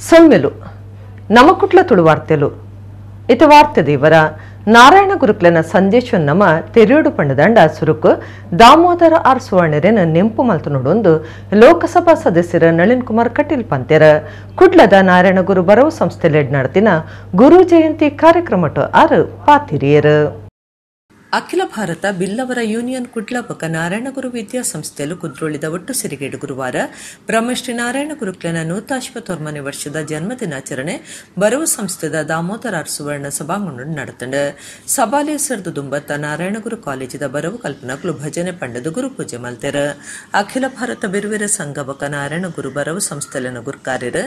ಸೊಲ್ಮೆಲು ನಮಕುಟ್ಲ ತುಳುವಾರ್ತೆಲು ಇತ ವಾರ್ತೆ ದೇವರ ನಾರಾಯಣ ಗುರುಕ್ಲನ ಸಂದೇಶ ನಮ ತೆರೆಯೋಡು ಪಂಡದಂಡ ಸುರುಕು ದಾಮೋದರ ಆರ್ ಸುವರ್ಣರೆನ ನೆಂಪು ಮಲ್ತು ನೋಡೊಂದು ಲೋಕಸಭಾ ಸದಸ್ಯರ ನಳಿನ್ ಕುಮಾರ್ ಕಟೀಲ್ ಪಂತೆರ ಕುಡ್ಲದ ನಾರಾಯಣ ಗುರು ಬರವು ಸಂಸ್ಥೆ ಲೆಡ್ ನಡತಿನ ಗುರು ಜಯಂತಿ ಕಾರ್ಯಕ್ರಮಟ್ಟು ಆರ್ ಪಾತಿರಿಯರು. ಅಖಿಲ ಭಾರತ ಬಿಲ್ಲವರ ಯೂನಿಯನ್ ಕುಡ್ಲ ಬೊಕ ನಾರಾಯಣಗುರು ವಿದ್ಯಾಸಂಸ್ಥೆಲು ಕುದ್ರೋಳಿದ ಒಟ್ಟು ಸಿರಿಗೇಡು ಗುರುವಾರ ಬ್ರಹ್ಮಶ್ರೀ ನಾರಾಯಣ ಗುರುಕ್ಲನ 159 ವರ್ಷದ ಜನ್ಮದಿನಾಚರಣೆ ಬರವು ಸಂಸ್ಥೆದ ದಾಮೋದರ ಆರ್ ಸುವರ್ಣ ಸಭಾಂಗಣ ನಡೆತಂಡು. ಸಭಾಲೆ ಸರ್ದು ದುಂಬತ್ತ ನಾರಾಯಣಗುರು ಕಾಲೇಜಿದ ಬರವು ಕಲ್ಪನಕ್ಲು ಭಜನೆ ಪಂಡದು ಗುರುಪೂಜೆ ಮಲ್ತೆರು. ಅಖಿಲ ಭಾರತ ಬಿರುವಿರ ಸಂಘ ಬೊಕ ನಾರಾಯಣಗುರು ಬರವು ಸಂಸ್ಥೆಲನ ಗುರ್ಕಾರ್ಯರು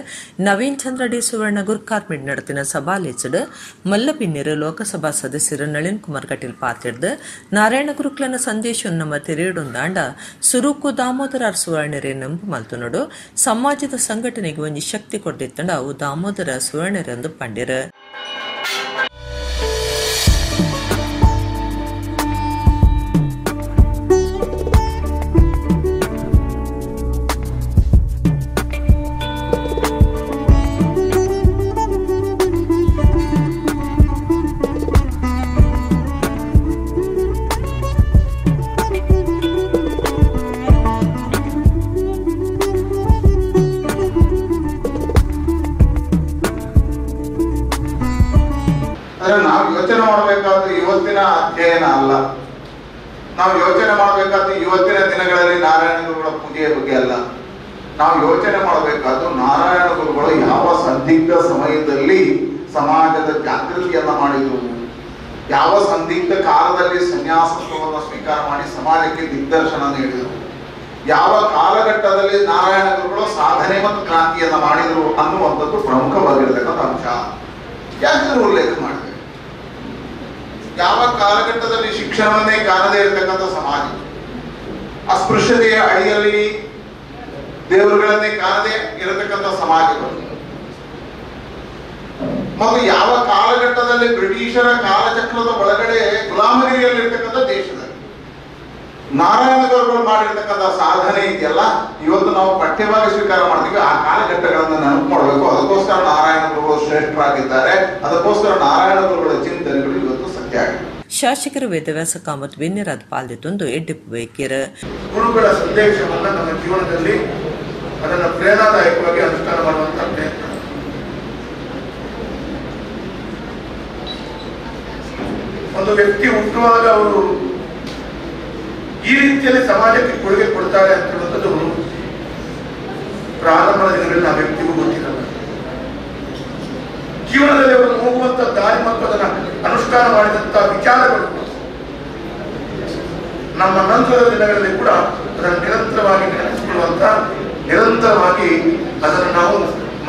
ನವೀನ್ ಚಂದ್ರ ಡಿ ಸುವರ್ಣ ಗುರ್ಕಾರ್ಮಿಡ್ ನಡೆತಿನ ಸಭಾಲೇಚಡು ಮಲ್ಲಪಿನ್ಯರು ಲೋಕಸಭಾ ಸದಸ್ಯರು ನಳಿನ್ ಕುಮಾರ್ ಕಟೀಲ್ ಪಾತಿರ್ದು ನಾರಾಯಣ ಗುರುಕ್ಲನ ಸಂದೇಶ ನಮ್ಮ ತೆರೆಯಡೊಂದಾಂಡ ಸುರುಕು ದಾಮೋದರ ಸುವರ್ಣರೇ ನಂಬು ಮಲ್ತುನೋಡು ಸಮಾಜದ ಸಂಘಟನೆಗೆ ಒಂಜಿ ಶಕ್ತಿ ಕೊಡ್ದಿತ್ತಂಡ ಅವು ದಾಮೋದರ ಸುವರ್ಣರೆಂದು ಪಂಡಿರ. ನಾವು ಯೋಚನೆ ಮಾಡಬೇಕಾದ ಇವತ್ತಿನ ಅಧ್ಯಯನ ಅಲ್ಲ, ನಾವು ಯೋಚನೆ ಮಾಡಬೇಕಾದ ಇವತ್ತಿನ ದಿನಗಳಲ್ಲಿ ನಾರಾಯಣ ಗುರುಗಳ ಪೂಜೆಯ ಬಗ್ಗೆ ಅಲ್ಲ. ನಾವು ಯೋಚನೆ ಮಾಡಬೇಕಾದ್ದು ನಾರಾಯಣ ಗುರುಗಳು ಯಾವ ಸಂದಿಗ್ಧ ಸಮಯದಲ್ಲಿ ಸಮಾಜದ ಜಾಗೃತಿಯನ್ನ ಮಾಡಿದರು, ಯಾವ ಸಂದಿಗ್ಧ ಕಾಲದಲ್ಲಿ ಸನ್ಯಾಸತ್ವವನ್ನು ಸ್ವೀಕಾರ ಮಾಡಿ ಸಮಾಜಕ್ಕೆ ದಿಗ್ದರ್ಶನ ನೀಡಿದರು, ಯಾವ ಕಾಲಘಟ್ಟದಲ್ಲಿ ನಾರಾಯಣ ಗುರುಗಳು ಸಾಧನೆ ಮತ್ತು ಕ್ರಾಂತಿಯನ್ನ ಮಾಡಿದರು ಅನ್ನುವಂಥದ್ದು ಪ್ರಮುಖವಾಗಿರತಕ್ಕಂಥ ಅಂಶ. ಯಾಕಂದ್ರೆ ಉಲ್ಲೇಖ ಮಾಡಿದೆ, ಯಾವ ಕಾಲಘಟ್ಟದಲ್ಲಿ ಶಿಕ್ಷಣವನ್ನೇ ಕಾಣದೇ ಇರತಕ್ಕಂಥ ಸಮಾಜ, ಅಸ್ಪೃಶ್ಯತೆಯ ಅಡಿಯಲ್ಲಿ ದೇವರುಗಳನ್ನೇ ಕಾಣದೇ ಇರತಕ್ಕಂಥ ಸಮಾಜಗಳು, ಮತ್ತು ಯಾವ ಕಾಲಘಟ್ಟದಲ್ಲಿ ಬ್ರಿಟಿಷರ ಕಾಲಚಕ್ರದ ಒಳಗಡೆ ಗುಲಾಮಗಿರಿಯಲ್ಲಿರ್ತಕ್ಕಂಥ ದೇಶದಲ್ಲಿ ನಾರಾಯಣ ಗುರುಗಳು ಮಾಡಿರ್ತಕ್ಕಂಥ ಸಾಧನೆ ಇದೆಯಲ್ಲ, ಇವತ್ತು ನಾವು ಪಠ್ಯವಾಗಿ ಸ್ವೀಕಾರ ಮಾಡ್ತೀವಿ. ಆ ಕಾಲಘಟ್ಟಗಳನ್ನು ನೆನಪು ಮಾಡಬೇಕು. ಅದಕ್ಕೋಸ್ಕರ ನಾರಾಯಣ ಗುರುಗಳು ಶ್ರೇಷ್ಠರಾಗಿದ್ದಾರೆ. ಅದಕ್ಕೋಸ್ಕರ ನಾರಾಯಣ ಗುರುಗಳ ಚಿಂತನೆಗಳು ಇವತ್ತು ಸತ್ಯ ಆಗಿದೆ. ಶಾಸಕರು ವೇದವ್ಯಾಸ ಕಾಮತ್ ವಿನ್ಯರಾದ ಪಾಲ್ದಿತ್ತೊಂದು ಎಡ್ಡಿಪ್ಪು ಬೇಕಿರ ಗುರುಗಳ ಸಂದೇಶವನ್ನು ನಮ್ಮ ಜೀವನದಲ್ಲಿ ಅದನ್ನು ಪ್ರೇರಣಾದಾಯಕವಾಗಿ ಅನುಷ್ಠಾನ ಮಾಡುವಂತ ಪ್ರಯತ್ನ. ಒಂದು ವ್ಯಕ್ತಿ ಹುಟ್ಟುವಾಗ ಅವರು ಈ ರೀತಿಯಲ್ಲಿ ಸಮಾಜಕ್ಕೆ ಕೊಡುಗೆ ಕೊಡ್ತಾರೆ ಅಂತ ಹೇಳುವಂಥದ್ದು ಪ್ರಾರಂಭದ ದಿನಗಳಲ್ಲಿ ಆ ವ್ಯಕ್ತಿಗೂ ಗೊತ್ತಿರಲ್ಲ. ಜೀವನದಲ್ಲಿ ಅವರು ಹೋಗುವಂತ ದಾರಿ ಮತ್ತು ಅದನ್ನು ಅನುಷ್ಠಾನ ಮಾಡಿದಂತಹ ವಿಚಾರಗಳು ನಮ್ಮ ನಂತರದ ದಿನಗಳಲ್ಲಿ ಕೂಡ ಅದನ್ನು ನಿರಂತರವಾಗಿ ನೆನಪಿಸಿಕೊಳ್ಳುವಂತ, ನಿರಂತರವಾಗಿ ಅದನ್ನು ನಾವು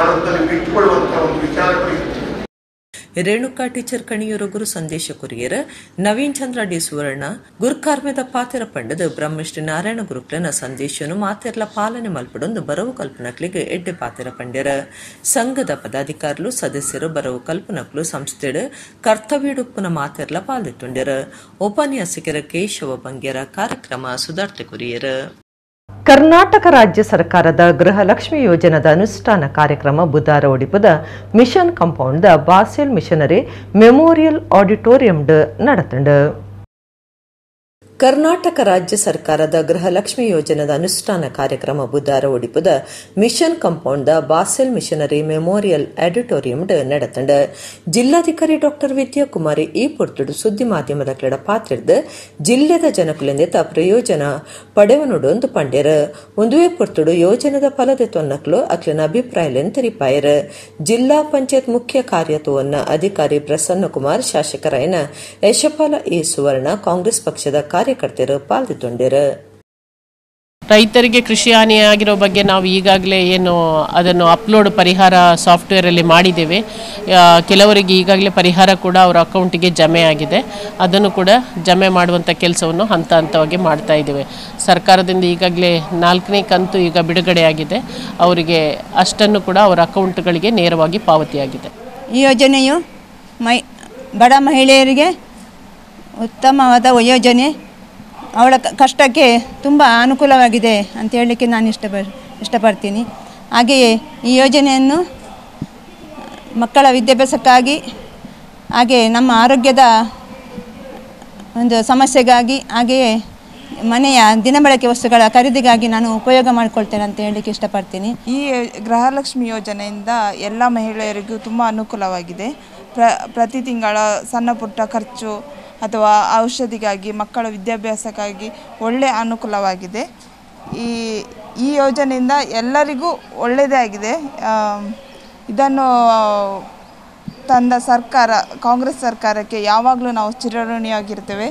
ಮನಸ್ಸಿನಲ್ಲಿ ಬಿಟ್ಟುಕೊಳ್ಳುವಂತಹ ಒಂದು ವಿಚಾರಗಳು. ರೇಣುಕಾ ಟೀಚರ್ ಕಣಿಯೂರು ಗುರು ಸಂದೇಶ ಕೊರಿಯರ್ ನವೀನ್ ಚಂದ್ರ ಡಿ ಸುವರ್ಣ ಗುರುಕಾರ್ಮೆದ ಪಾತೆರ ಪಂಡದ ಬ್ರಹ್ಮಶ್ರೀ ನಾರಾಯಣ ಗುರುಕ್ಲನ ಸಂದೇಶನು ಮಾತೆರ್ಲ ಪಾಲನೆ ಮಲ್ಪಡೊಂದು ಬರವು ಕಲ್ಪನಕ್ಲಿಗೆ ಎಡ್ಡೆ ಪಾತೆರ ಪಂಡ್ಯರ. ಸಂಘದ ಪದಾಧಿಕಾರಿಲು ಸದಸ್ಯರು ಬರವು ಕಲ್ಪನಕ್ಲು ಸಂಸ್ಥೆಡು ಕರ್ತವ್ಯಡುಪ್ಪುನ ಮಾತೆರ್ಲ ಪಾಲ್ದಿತ್ತುಂಡ್ಯರ. ಉಪನ್ಯಾಸಕರ ಕೇಶವ ಬಂಗ್ಯರ ಕಾರ್ಯಕ್ರಮ ಸುಧಾರ್ತೆ ಕೊರಿಯರ್. ಕರ್ನಾಟಕ ರಾಜ್ಯ ಸರ್ಕಾರದ ಗೃಹಲಕ್ಷ್ಮಿ ಯೋಜನೆದ ಅನುಷ್ಠಾನ ಕಾರ್ಯಕ್ರಮ ಬುಧಾರ ಒಡಿಪುದ mission compound the Basel missionary memorial auditorium ನಡೆತಂಡು. ಕರ್ನಾಟಕ ರಾಜ್ಯ ಸರ್ಕಾರದ ಗೃಹಲಕ್ಷ್ಮಿ ಯೋಜನೆದ ಅನುಷ್ಠಾನ ಕಾರ್ಯಕ್ರಮ ಬುಧಾರ ಒಡಿಪುದ mission compound the Basel missionary memorial auditorium ನಡೆತಂಡ. ಜಿಲ್ಲಾಧಿಕಾರಿ ಡಾಕ್ಟರ್ ವಿದ್ಯಾಕುಮಾರಿ ಈ ಪೊರ್ತುಡು ಸುದ್ದಿ ಮಾಧ್ಯಮದ ಕ್ಲಡ ಪಾತ್ರಿರ್ದು ಜಿಲ್ಲೆದ ಜನಕುಲೆಂದೆತ ಪ್ರಯೋಜನ ಪಡೆವನುಡು ಪಂಡ್ಯರು. ಒಂದುವೇ ಪೊರ್ತುಡು ಯೋಜನೆದ ಫಲದೆ ತೊನ್ನಕ್ಲು ಅಕ್ಲಿನ ಅಭಿಪ್ರಾಯಲೆನ್ ತೆರಿಪಾಯರು. ಜಿಲ್ಲಾ ಪಂಚಾಯತ್ ಮುಖ್ಯ ಕಾರ್ಯತೋವನ್ನ ಅಧಿಕಾರಿ ಪ್ರಸನ್ನಕುಮಾರ್, ಶಾಸಕರಾಯನ ಯಶಪಾಲ ಎ ಸುವರ್ಣ, ಕಾಂಗ್ರೆಸ್ ಪಕ್ಷದ ಕಾರ್ಯಕರ್ತರು ಪಾಲ್ಗೊಂಡಿರು. ರೈತರಿಗೆ ಕೃಷಿ ಹಾನಿಯಾಗಿರೋ ಬಗ್ಗೆ ನಾವು ಈಗಾಗಲೇ ಏನು ಅದನ್ನು ಅಪ್ಲೋಡ್ ಪರಿಹಾರ ಸಾಫ್ಟ್ವೇರಲ್ಲಿ ಮಾಡಿದ್ದೇವೆ. ಕೆಲವರಿಗೆ ಈಗಾಗಲೇ ಪರಿಹಾರ ಕೂಡ ಅವರ ಅಕೌಂಟಿಗೆ ಜಮೆ ಆಗಿದೆ. ಅದನ್ನು ಕೂಡ ಜಮೆ ಮಾಡುವಂಥ ಕೆಲಸವನ್ನು ಹಂತ ಹಂತವಾಗಿ ಮಾಡ್ತಾ ಇದ್ದೇವೆ. ಸರ್ಕಾರದಿಂದ ಈಗಾಗಲೇ 4ನೇ ಕಂತು ಈಗ ಬಿಡುಗಡೆಯಾಗಿದೆ. ಅವರಿಗೆ ಅಷ್ಟನ್ನು ಕೂಡ ಅವರ ಅಕೌಂಟ್ಗಳಿಗೆ ನೇರವಾಗಿ ಪಾವತಿಯಾಗಿದೆ. ಈ ಯೋಜನೆಯು ಬಡ ಮಹಿಳೆಯರಿಗೆ ಉತ್ತಮವಾದ ಯೋಜನೆ. ಅವಳ ಕಷ್ಟಕ್ಕೆ ತುಂಬ ಅನುಕೂಲವಾಗಿದೆ ಅಂತ ಹೇಳಲಿಕ್ಕೆ ನಾನು ಇಷ್ಟಪಡ್ತೀನಿ. ಹಾಗೆಯೇ ಈ ಯೋಜನೆಯನ್ನು ಮಕ್ಕಳ ವಿದ್ಯಾಭ್ಯಾಸಕ್ಕಾಗಿ, ಹಾಗೆ ನಮ್ಮ ಆರೋಗ್ಯದ ಒಂದು ಸಮಸ್ಯೆಗಾಗಿ, ಹಾಗೆಯೇ ಮನೆಯ ದಿನಬಳಕೆ ವಸ್ತುಗಳ ಖರೀದಿಗಾಗಿ ನಾನು ಉಪಯೋಗ ಮಾಡಿಕೊಳ್ತೇನೆ ಅಂತ ಹೇಳಲಿಕ್ಕೆ ಇಷ್ಟಪಡ್ತೀನಿ. ಈ ಗೃಹಲಕ್ಷ್ಮಿ ಯೋಜನೆಯಿಂದ ಎಲ್ಲ ಮಹಿಳೆಯರಿಗೂ ತುಂಬ ಅನುಕೂಲವಾಗಿದೆ. ಪ್ರತಿ ತಿಂಗಳ ಸಣ್ಣ ಪುಟ್ಟ ಖರ್ಚು ಅಥವಾ ಔಷಧಿಗಾಗಿ, ಮಕ್ಕಳ ವಿದ್ಯಾಭ್ಯಾಸಕ್ಕಾಗಿ ಒಳ್ಳೆಯ ಅನುಕೂಲವಾಗಿದೆ. ಈ ಈ ಯೋಜನೆಯಿಂದ ಎಲ್ಲರಿಗೂ ಒಳ್ಳೆಯದೇ ಆಗಿದೆ. ಇದನ್ನು ತಂದ ಸರ್ಕಾರ, ಕಾಂಗ್ರೆಸ್ ಸರ್ಕಾರಕ್ಕೆ ಯಾವಾಗಲೂ ನಾವು ಚಿರಋಣಿಯಾಗಿರ್ತೇವೆ.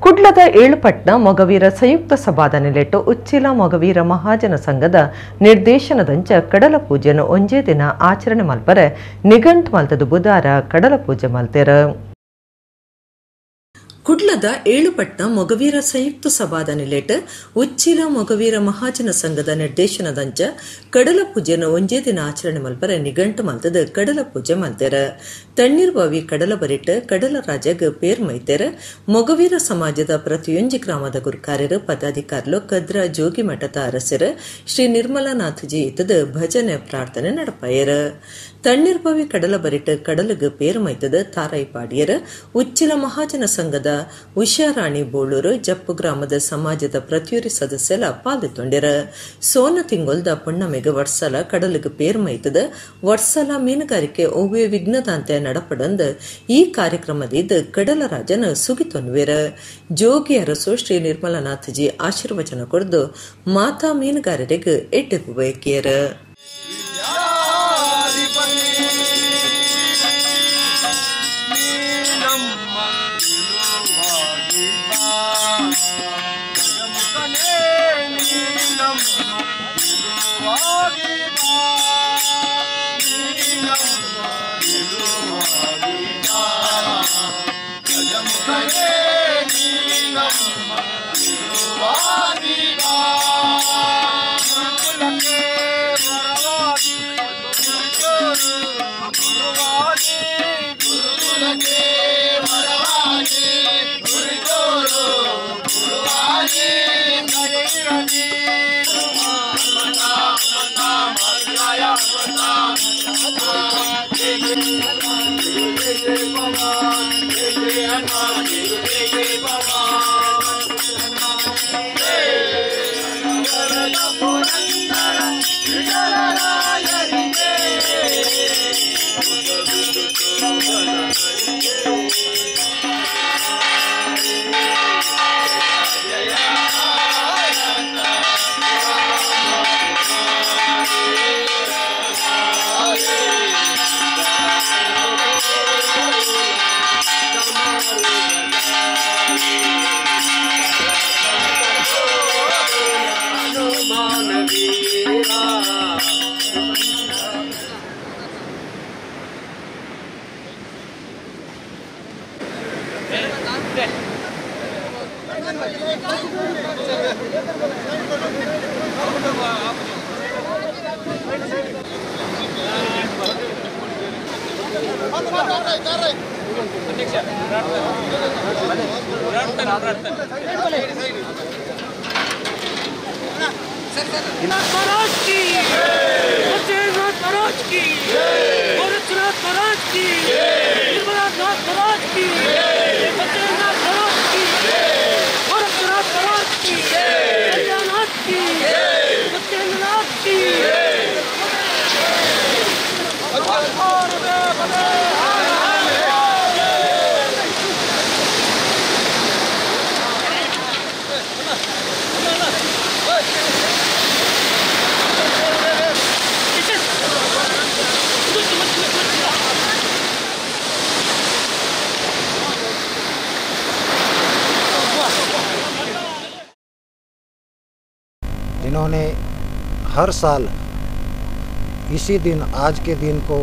ಕುಡ್ಲದ ಏಳುಪಟ್ನ ಮೊಗವೀರ ಸಂಯುಕ್ತ ಸಭಾದ ನೆಲೆಟ್ಟು ಉಚ್ಚಿಲ ಮೊಗವೀರ ಮಹಾಜನ ಸಂಘದ ನಿರ್ದೇಶನದಂಚ ಕಡಲ ಪೂಜೆಯನ್ನು ಒಂಜೇ ದಿನ ಆಚರಣೆ ಮಲ್ಪರೆ ನಿಘಂಟ್ ಮಲ್ತದ ಬುಧಾರ ಕಡಲ ಪೂಜೆ ಮಲ್ತೇರ. ಕುಡ್ಲದ ಏಳುಪಟ್ನ ಮೊಗವೀರ ಸಂಯುಕ್ತ ಸಭಾದ ನಿಲೆಟ್ ಉಚ್ಚಿಲ ಮೊಗವೀರ ಮಹಾಜನ ಸಂಘದ ನಿರ್ದೇಶನದಂಚ ಕಡಲ ಪೂಜೆಯನ್ನು ಒಂಜೇ ದಿನ ಆಚರಣೆ ಮಲ್ಪರೆ ನಿಘಂಟು ಮಲ್ತದ ಕಡಲ ಪೂಜೆ ಮಲ್ತೇರ. ತಣ್ಣೀರ್ ಬಾವಿ ಕಡಲ ಬರಿಟ ಕಡಲ ರಾಜಗ್ ಪೇರ್ ಮೈತೇರ. ಮೊಗವೀರ ಸಮಾಜದ ಪ್ರತಿಯೊಂಜಿ ಗ್ರಾಮದ ಗುರುಕಾರ್ಯರು, ಪದಾಧಿಕಾರಿಲು, ಕದ್ರ ಜೋಗಿ ಮಠದ ಅರಸರು ಶ್ರೀ ನಿರ್ಮಲಾನಾಥಜಿ ಇತ್ತದ ಭಜನೆ ಪ್ರಾರ್ಥನೆ ನಡಪಾಯರ. ತಣ್ಣೀರ್ ಬಾವಿ ಕಡಲ ಬರಿಟ ಕಡಲಗ್ ಪೇರು ಮೈತದ ತಾರೈ ಪಾಡಿಯರ. ಉಚ್ಚಿಲ ಮಹಾಜನ ಸಂಘದ ಉಷಾರಾಣಿ ಬೋಳೂರು ಜಪ್ಪು ಗ್ರಾಮದ ಸಮಾಜದ ಪ್ರತಿಯೊರಿ ಸದಸ್ಯರ ಪಾಲ್ಗೊಂಡಿರ. ಸೋನ ತಿಂಗೊಲ್ದ ಪುಣ್ಣಮೆಗೆ ವರ್ಷಲ ಕಡಲಿಗೆ ಪೇರ್ ಮೈತದ ವರ್ಷಲ ಮೀನುಗಾರಿಕೆ ಒವ್ವೇ ವಿಘ್ನದಾಂತೆ ನಡಪಡಂದ ಈ ಕಾರ್ಯಕ್ರಮದ ಕಡಲ ರಾಜನ ಸುಗಿತೊನ್ವೇರ. ಜೋಗಿ ಅರಸು ಶ್ರೀ ನಿರ್ಮಲಾನಾಥಜಿ ಆಶೀರ್ವಚನ ಕೊಡ್ದು ಮಾತಾ ಮೀನುಗಾರರಿಗೆ ಎಡ್ಡೆ ಬಯಕಿಯರ. जिन्होंने हर साल इसी दिन आज के दिन को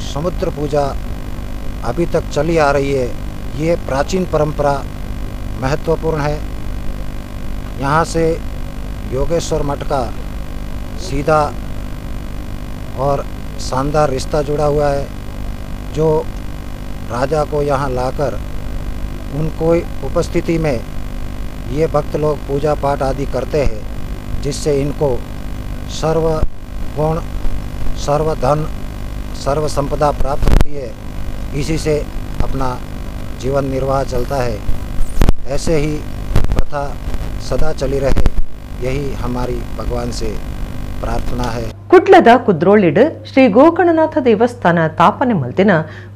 समुद्र पूजा अभी तक चली आ रही है। ये प्राचीन परंपरा महत्वपूर्ण है। यहाँ से योगेश्वर मठ का सीधा और शानदार रिश्ता जुड़ा हुआ है, जो राजा को यहाँ लाकर उनको उपस्थिति में ये भक्त लोग पूजा पाठ आदि करते हैं, जिससे इनको सर्व गुण, सर्व धन, सर्व संपदा प्राप्त होती है। इसी से अपना जीवन निर्वाह चलता है। ऐसे ही प्रथा सदा चली रहे, यही हमारी भगवान से प्रार्थना है। ಕುಡ್ಲದ ಕುದ್ರೋಳಿಡ್ ಶ್ರೀ ಗೋಕರ್ಣನಾಥ ದೇವಸ್ಥಾನ ತಾಪನೆ ಮಲ್ತಿನ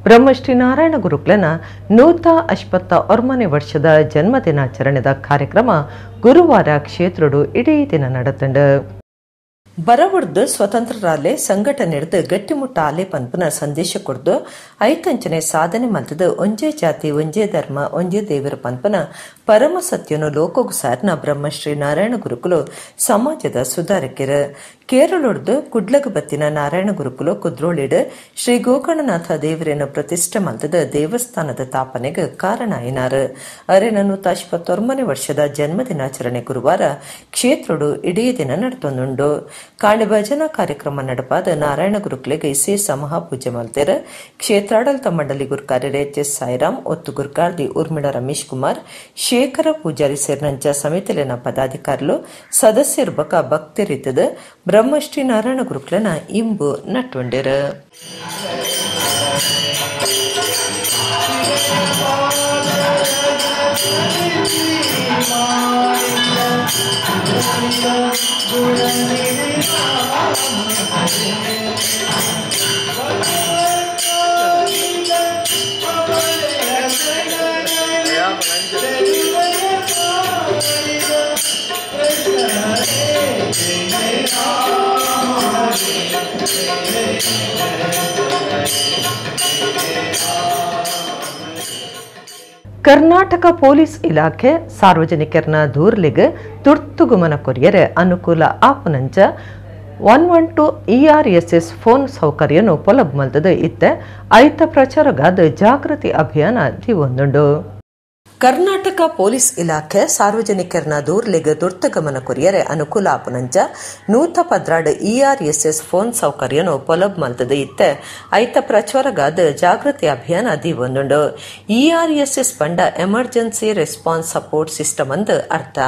ಬ್ರಹ್ಮಶ್ರೀ ನಾರಾಯಣ ಗುರುಕ್ಲೆನ 159 ವರ್ಷದ ಜನ್ಮದಿನಾಚರಣೆದ ಕಾರ್ಯಕ್ರಮ ಗುರುವಾರ ಕ್ಷೇತ್ರಡು ಇಡೀ ದಿನ ನಡೆತಂಡು. ಬರವಡ್ದು ಸ್ವತಂತ್ರರಾಲೆ ಸಂಘಟನೆಡ್ದು ಗಟ್ಟಿಮುಟ್ಟ ಆಲೆ ಪನ್ಪುನ ಸಂದೇಶ ಕೊಡ್ದು ಐತಂಚನೆ ಸಾಧನೆ ಮಲ್ತದ ಒಂಜೇ ಜಾತಿ ಒಂಜೇ ಧರ್ಮ ಒಂಜೇ ದೇವರ ಪನ್ಪುನ ಪರಮ ಸತ್ಯನು ಲೋಕೋಗು ಸಾರಿನ ಬ್ರಹ್ಮಶ್ರೀ ನಾರಾಯಣ ಗುರುಕುಲು ಸಮಾಜದ ಸುಧಾರಕಿರು. ಕೇರಳೊಡ್ದು ಕುಡ್ಲಗ ಬತ್ತಿನ ನಾರಾಯಣ ಗುರುಕುಲು ಕುದ್ರೋಳಿಡ್ ಶ್ರೀ ಗೋಕರ್ಣನಾಥ ದೇವರನ್ನು ಪ್ರತಿಷ್ಠೆ ಮಲ್ತದ ದೇವಸ್ಥಾನದ ತಾಪನೆಗೆ ಕಾರಣ ಆಯಿನಾರು. ಅರೆನ 159 ವರ್ಷದ ಜನ್ಮದಿನಾಚರಣೆ ಗುರುವಾರ ಕ್ಷೇತ್ರಡು ಇಡೀ ದಿನ ನಡ್ತೊಂದುಂಡು. ಕಾಳಿ ಭಜನಾ ಕಾರ್ಯಕ್ರಮ ನಡಪಾದ ನಾರಾಯಣ ಗುರುಕುಲೆಗೆ ಇಸೇಸ ಮಹಾಪೂಜೆ ಮಲ್ತೇರು. ಕ್ಷೇತ್ರಾಡಳಿತ ಮಂಡಳಿ ಗುರುಕಾರ್ಯರು ಎಚ್ ಎಸ್ ಸಾಯಿರಾಮ್, ಒತ್ತು ಗುರುಕಾರ್ದಿ ಊರ್ಮಿಳ ರಮೇಶ್ ಕುಮಾರ್, ಶೇಖರ ಪೂಜಾರಿ ಸೇರಿನಂಚ ಸಮಿತಿಲಿನ ಪದಾಧಿಕಾರಿಲು ಸದಸ್ಯರು ಬಕ ಭಕ್ತರಿದ್ದದ ಬ್ರಹ್ಮಶ್ರೀ ನಾರಾಯಣ ಗುರುಕುಲನ ಇಂಬು ನಟ್ವಂಡಿರು. ಕರ್ನಾಟಕ ಪೊಲೀಸ್ ಇಲಾಖೆ ಸಾರ್ವಜನಿಕರನ್ನ ದೂರ್ಲಿಗೆ ತುರ್ತು ಗುಮನ ಕೊರಿಯರೆ ಅನುಕೂಲ ಆಪುನಂಚ 112 ERSS phone ಸೌಕರ್ಯನು ಪೊಲಬ್ ಮಲ್ತದ ಇತ್ತೆ ಐತ ಪ್ರಚಾರಗಾದ ಜಾಗೃತಿ ಅಭಿಯಾನ ದಿವೊಂದುಂಡು. ಕರ್ನಾಟಕ ಪೊಲೀಸ್ ಇಲಾಖೆ ಸಾರ್ವಜನಿಕರನ್ನ ದೂರ್ಲಿಗೆ ತುರ್ತು ಗಮನ ಕೊರಿಯರೆ ಅನುಕೂಲ ಆಪುನಂಚ 112 ERSS phone ಸೌಕರ್ಯನು ಪೊಲಬ್ ಮಲ್ತದ ಇತ್ತೆ ಐತ ಪ್ರಚಾರಗಾದ ಜಾಗೃತಿ ಅಭಿಯಾನ ದಿವೊಂದುಂಡು. ERSS ಪಂಡ emergency response support system ಅಂದ್ ಅರ್ಥ.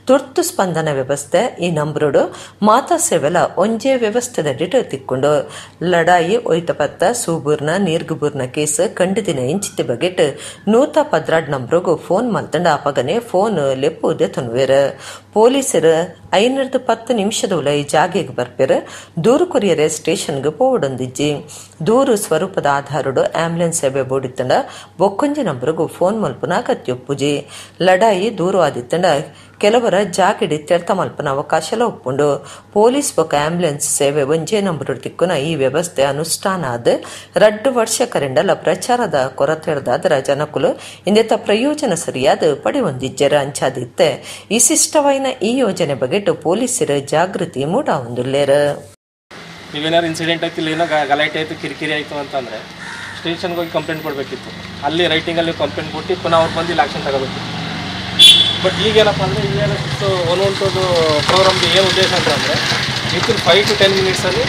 ತುರ್ತು ಸ್ಪಂದನ ವ್ಯವಸ್ಥೆ ಈ ನಂಬರುಡು ಮಾತಾ ಸೇವೆಲ ಒಂಜೇ ವ್ಯವಸ್ಥೆದಡಿಟ್ ತಿಕ್ಕೊಂಡು ಲಡಾಯಿ ಒಯ್ತಪತ್ತ ಸೂಬೂರ್ನ ನೀರ್ಗುಬೂರ್ನ ಕೇಸ್ ಕಂಡುದಿನ ಇಂಚಿತಿ ಬಗೆಟ್ 112 ನಂಬರುಗು ಫೋನ್ ಮಲ್ತಂಡ ಅಪಗನೆ ಫೋನ್ ಲೆಪ್ಪುದೆ ತೊನ್ವೇರು. ಪೊಲೀಸರು 510 ನಿಮಿಷದ ಉಲೈ ಜಾಗೆಗೆ ಬರ್ಪೇರು. ದೂರು ಕೊರಿಯರೆ ಸ್ಟೇಷನ್ಗೆ ಪೋವಡೊಂದಿಜ್ಜಿ. ದೂರು ಸ್ವರೂಪದ ಆಧಾರಡು ಆಂಬ್ಯುಲೆನ್ಸ್ ಸೇವೆ ಬೋಡಿತ್ತಂಡ ಬೊಕ್ಕೊಂಜಿ ನಂಬರ್ಗೂ ಫೋನ್ ಮಲ್ಪುನ ಅಗತ್ಯೊಪ್ಪುಜಿ. ಲಡಾಯಿ ದೂರು ಆದಿತ್ತಂಡ ಕೆಲವರ ಜಾಗೆಡಿ ತೆರ್ತ ಮಲ್ಪನ ಅವಕಾಶಲ ಒಪ್ಪುಂಡು. ಪೊಲೀಸ್ ಬೊಕ ಆಂಬ್ಯುಲೆನ್ಸ್ ಸೇವೆ ಒಂಜೇ ನಂಬರ್ ತಿಕ್ಕುನ ಈ ವ್ಯವಸ್ಥೆ ಅನುಷ್ಠಾನ ಆದ 2 ವರ್ಷ ಕರೆಂಡಲ ಪ್ರಚಾರದ ಕೊರತೆಡ್ದಾದರ ಜನಕುಲು ಇಂದೆತ ಪ್ರಯೋಜನ ಸರಿಯಾದ ಪಡೆಯೊಂದಿಜ್ಜರ ಅಂಚಾದಿತ್ತೆ ವಿಶಿಷ್ಟವಾಯಿನ ಈ ಯೋಜನೆ ಬಗೆಟ್ ಪೊಲೀಸರು ಜಾಗೃತಿ ಮೂಡಾವೊಂದುಲ್ಲೇರು. ನೀವೇನಾದ್ರು ಇನ್ಸಿಡೆಂಟ್ ಆಯ್ತು ಇಲ್ಲ ಏನೋ ಗಲಾಟೆ ಆಯಿತು ಕಿರಿಕಿರಿ ಆಯಿತು ಅಂತಂದರೆ ಸ್ಟೇಷನ್ಗೆ ಹೋಗಿ ಕಂಪ್ಲೇಂಟ್ ಕೊಡಬೇಕಿತ್ತು. ಅಲ್ಲಿ ರೈಟಿಂಗಲ್ಲಿ ಕಂಪ್ಲೇಂಟ್ ಕೊಟ್ಟು ಪುನಃ ಅವ್ರು ಬಂದು ಇಲ್ಲಿ ಆಕ್ಷನ್ ತಗೋಬೇಕಿತ್ತು. ಬಟ್ ಈಗೇನಪ್ಪ ಅಂದರೆ ಈಗೇನಷ್ಟು 112 ಪ್ರೋಗ್ರಾಮ್ಗೆ ಏನು ಉದ್ದೇಶ ಅಂತಂದರೆ ವಿತಿನ್ 5 to 10 ಮಿನಿಟ್ಸಲ್ಲಿ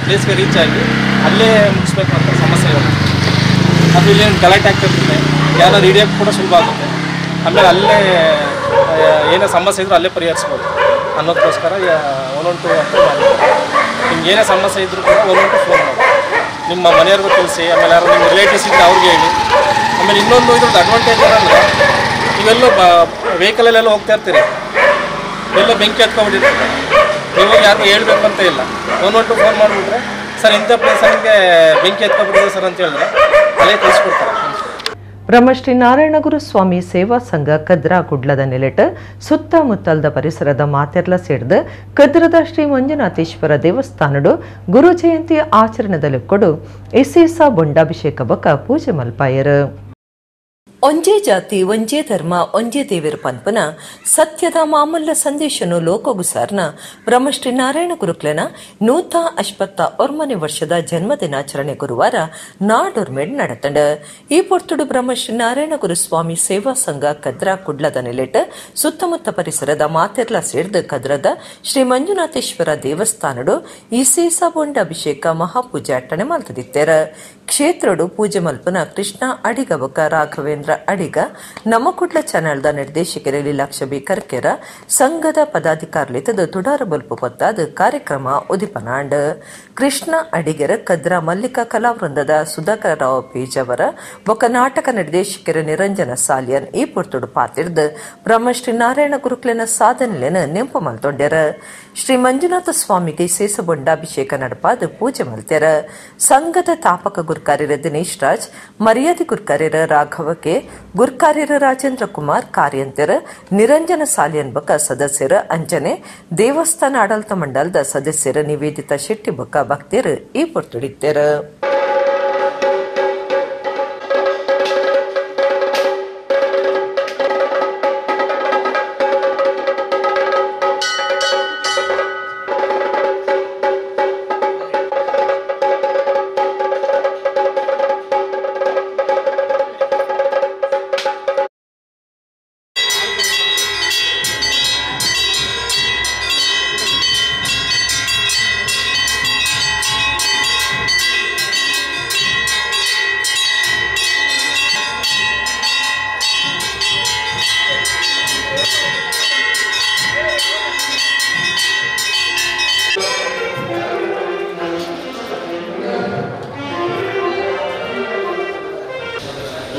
ಪ್ಲೇಸ್ಗೆ ರೀಚ್ ಆಗಿ ಅಲ್ಲೇ ಮುಗಿಸ್ಬೇಕು ಅಂತ ಸಮಸ್ಯೆ ಇರುತ್ತೆ. ಅದು ಇಲ್ಲೇನು ಗಲಾಟೆ ಆಗ್ತಿರ್ತದೆ, ಯಾರಾದ್ರು ಹಿಡಿಯೋಕ್ಕೆ ಕೂಡ ಸುಲಭ ಆಗುತ್ತೆ. ಆಮೇಲೆ ಅಲ್ಲೇ ಏನೇ ಸಮಸ್ಯೆ ಇದ್ದರೂ ಅಲ್ಲೇ ಪರಿಹರಿಸ್ಬೋದು ಅನ್ನೋದಕ್ಕೋಸ್ಕರ 112 ಅಂತ ಮಾಡಿ. ನಿಮ್ಗೆ ಏನೇ ಸಮಸ್ಯೆ ಇದ್ದರೂ ಕೂಡ 112 ಫೋನ್ ಮಾಡಿ, ನಿಮ್ಮ ಮನೆಯವ್ರಿಗೂ ತಿಳಿಸಿ, ಆಮೇಲೆ ಯಾರು ನಿಮ್ಮ ರಿಲೇಟಿವ್ಸ್ ಇದ್ದರೆ ಅವ್ರಿಗೆ ಹೇಳಿ. ಆಮೇಲೆ ಇನ್ನೊಂದು ಇದ್ರದ್ದು ಅಡ್ವಾಂಟೇಜ್ ಏನಂದರೆ, ನೀವೆಲ್ಲೋ ವೆಹಿಕಲಲ್ಲೆಲ್ಲ ಹೋಗ್ತಾ ಇರ್ತೀರಿ, ಎಲ್ಲ ಬೆಂಕಿ ಹತ್ಕೊಂಡ್ಬಿಟ್ಟಿರ್ತಾರೆ, ನೀವು ಯಾರಿಗೂ ಹೇಳ್ಬೇಕು ಅಂತ ಇಲ್ಲ. 112 ಫೋನ್ ಮಾಡಿಬಿಟ್ರೆ ಸರ್ ಇಂಥ ಪ್ಲೇಸಲ್ಲಿಗೆ ಬೆಂಕಿ ಹತ್ಕೊಂಡ್ಬಿಟ್ಟಿದೆ ಸರ್ ಅಂತ ಹೇಳಿದ್ರೆ ಅಲ್ಲೇ ತಿಳಿಸ್ಕೊಡ್ತಾರೆ. ಬ್ರಹ್ಮಶ್ರೀ ನಾರಾಯಣಗುರು ಸ್ವಾಮಿ ಸೇವಾ ಸಂಘ ಕದ್ರಾ ಕುಡ್ಲದ ನೆಲೆಟ್ ಸುತ್ತಮುತ್ತಲದ ಪರಿಸರದ ಮಾತೆರ್ಲ ಸೇರ್ದು ಕದ್ರದ ಶ್ರೀ ಮಂಜುನಾಥೇಶ್ವರ ದೇವಸ್ಥಾನಡು ಗುರು ಜಯಂತಿ ಆಚರಣೆದಲ್ಲಿ ಕೊಡು ಇಸೇಸ ಬೊಂಡಾಭಿಷೇಕ ಬಕ ಪೂಜೆ ಮಲ್ಪಾಯರು. ಒಂಜೇ ಜಾತಿ ಒಂಜೇ ಧರ್ಮ ಒಂಜೇ ದೇವಿರ ಪನ್ಪನ ಸತ್ಯದ ಮಾಮೂಲ ಸಂದೇಶನು ಲೋಕೋಗುಸಾರ್ನ ಬ್ರಹ್ಮಶ್ರೀ ನಾರಾಯಣ ಗುರುಕ್ಲೆನ 159 ವರ್ಷದ ಜನ್ಮದಿನಾಚರಣೆ ಗುರುವಾರ ನಾಡೊರ್ಮೆಡ್ ನಡತಂಡ. ಈ ಪೊರ್ತುಡು ಬ್ರಹ್ಮಶ್ರೀ ನಾರಾಯಣ ಗುರುಸ್ವಾಮಿ ಸೇವಾ ಸಂಘ ಕದ್ರಾ ಕುಡ್ಲದ ನೆಲೆಟ್ ಸುತ್ತಮುತ್ತ ಪರಿಸರದ ಮಾತೆರ್ಲ ಸೇರ್ದು ಕದ್ರದ ಶ್ರೀ ಮಂಜುನಾಥೇಶ್ವರ ದೇವಸ್ಥಾನಡು ಇಸೇಸ ಬೊಂಡ ಅಭಿಷೇಕ ಮಹಾಪೂಜೆ ಅಟ್ಟಣೆ ಮಲ್ತದಿತ್ತೇರ. ಕ್ಷೇತ್ರಡು ಪೂಜೆ ಮಲ್ಪನ ಕೃಷ್ಣ ಅಡಿಗಬಕ ರಾಘವೇಂದ್ರ Raghavendra ಅಡಿಗ, ನಮ್ಮಕುಡ್ಲ ಚಾನೆಲ್ದ ನಿರ್ದೇಶಕರ ಲೀಲಾಕ್ಷ ಬಿ ಕರ್ಕೆರ, ಸಂಘದ ಪದಾಧಿಕಾರಿಲಿತದ ತುಡಾರ ಬೊಲ್ಪು ಪೊತ್ತಾದ ಕಾರ್ಯಕ್ರಮ ಉದಿಪನಾಂಡ್. ಕೃಷ್ಣ ಅಡಿಗೆರ ಕದ್ರ ಮಲ್ಲಿಕಾ ಕಲಾವೃಂದದ ಸುಧಾಕರ ರಾವ್ ಪೇಜವರ ಬೊಕ್ಕ ನಾಟಕ ನಿರ್ದೇಶಕರ ನಿರಂಜನ ಸಾಲಿಯನ್ ಈ ಪೊರ್ತುಡು ಪಾತಿರ್ದು ಬ್ರಹ್ಮಶ್ರೀ ನಾರಾಯಣ ಗುರುಕ್ಲೆನ ಸಾಧನೆಲೆನ ನೆಂಪು ಮಲ್ತೊಂಡೆರ. ಶ್ರೀ ಮಂಜುನಾಥ ಸ್ವಾಮಿಗೆ ಸೇಸಬೊಂಡಾಭಿಷೇಕ ನಡಪಾದ ಪೂಜೆ ಮಲ್ತೆರ. ಸಂಘದ ತಾಪಕ ಗುರ್ಕಾರ್ಯರ ದಿನೇಶ್ ರಾಜ್, ಮರ್ಯಾದೆ ಗುರ್ಕಾರ್ಯರ ರಾಘವ ಕೆ, ಗುರ್ಕಾರ್ಯರ ರಾಜೇಂದ್ರ ಕುಮಾರ್, ಕಾರ್ಯಂತರ ನಿರಂಜನ ಸಾಲಿಯನ್ ಬೊಕ್ಕ ಸದಸ್ಯರ ಅಂಜನೆ, ದೇವಸ್ಥಾನ ಆಡಳಿತ ಮಂಡಲದ ಸದಸ್ಯರ ನಿವೇದಿತಾ ಶೆಟ್ಟಿ ಬೊಕ್ಕ ಭಕ್ತರು ಈ ಪೊರ್ತುಡಿತ್ತೆರ.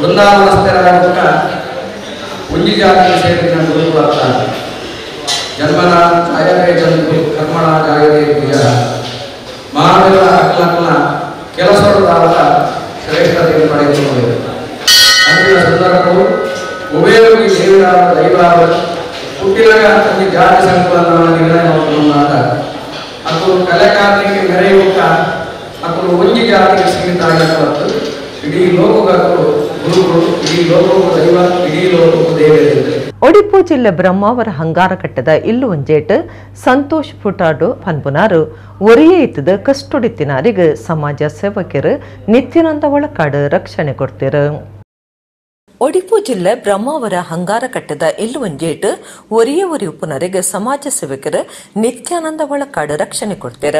ವೃಂದಾವನಸ್ಥರಾಗುತ್ತ ಒಂಜಿ ಜಾತಿಗೆ ಸೇರಿದ ಗುರುವಾರ್ತ ಜನ್ಮನ ಜಾಯತೆ ಜಂತು ಕರ್ಮಣ ಜಾಯತೆ ಬೀಜ ಮಹಾವೀರ ಅಕ್ಲಕ್ನ ಕೆಲಸದಾದ ಶ್ರೇಷ್ಠತೆಯನ್ನು ಪಡೆದುಕೊಂಡಿದೆ. ಅಂದಿನ ಸಂದರ್ಭವು ಉಭಯೋಗಿ ದೇವರಾದ ದೈವಾದ ಹುಟ್ಟಿದಾಗ ಅಲ್ಲಿ ಜಾತಿ ಸಂಕಲನ ನಿರ್ಣಯ ಮಾಡಿದ ಅದು ಕಲೆಕಾರನಿಗೆ ಮೆರೆಯುತ್ತ ಅದು ಒಂಜಿ ಜಾತಿಗೆ ಸೀಮಿತ ಆಗಿರುವಂಥದ್ದು. ಇಡೀ ಲೋಕಕ್ಕೂ ಗುರುಗಳು, ಇಡೀ ಲೋಕಕ್ಕೂ ದೈವ, ಇಡೀ ಲೋಕಕ್ಕೂ ದೇವತೆ. ಒಡಿಪು ಜಿಲ್ಲೆ ಬ್ರಹ್ಮಾವರ ಹಂಗಾರಕಟ್ಟದ ಇಲ್ಲು ಒಂಜೇಟ್ ಸಂತೋಷ್ ಪುಟಾಡು ಪನ್ಪುನಾರು ಒರಿಯೇ ಇತ್ತದ ಕಷ್ಟೊಡಿತ್ತಿನಾರಿಗೆ ಸಮಾಜ ಸೇವಕರು ನಿತ್ಯಾನಂದ ಒಳಕಾಡು ರಕ್ಷಣೆ ಕೊಡ್ತಿರು. ಒಡಿಪು ಜಿಲ್ಲೆ ಬ್ರಹ್ಮಾವರ ಹಂಗಾರಕಟ್ಟದ ಇಲ್ಲು ಒಂಜೇಟ್ ಒರಿಯ ಒರಿ ಉಪನರಿಗೆ ಸಮಾಜ ಸೇವಕರು ನಿತ್ಯಾನಂದ ಒಳಕಾಡು ರಕ್ಷಣೆ ಕೊಡ್ತಿರ.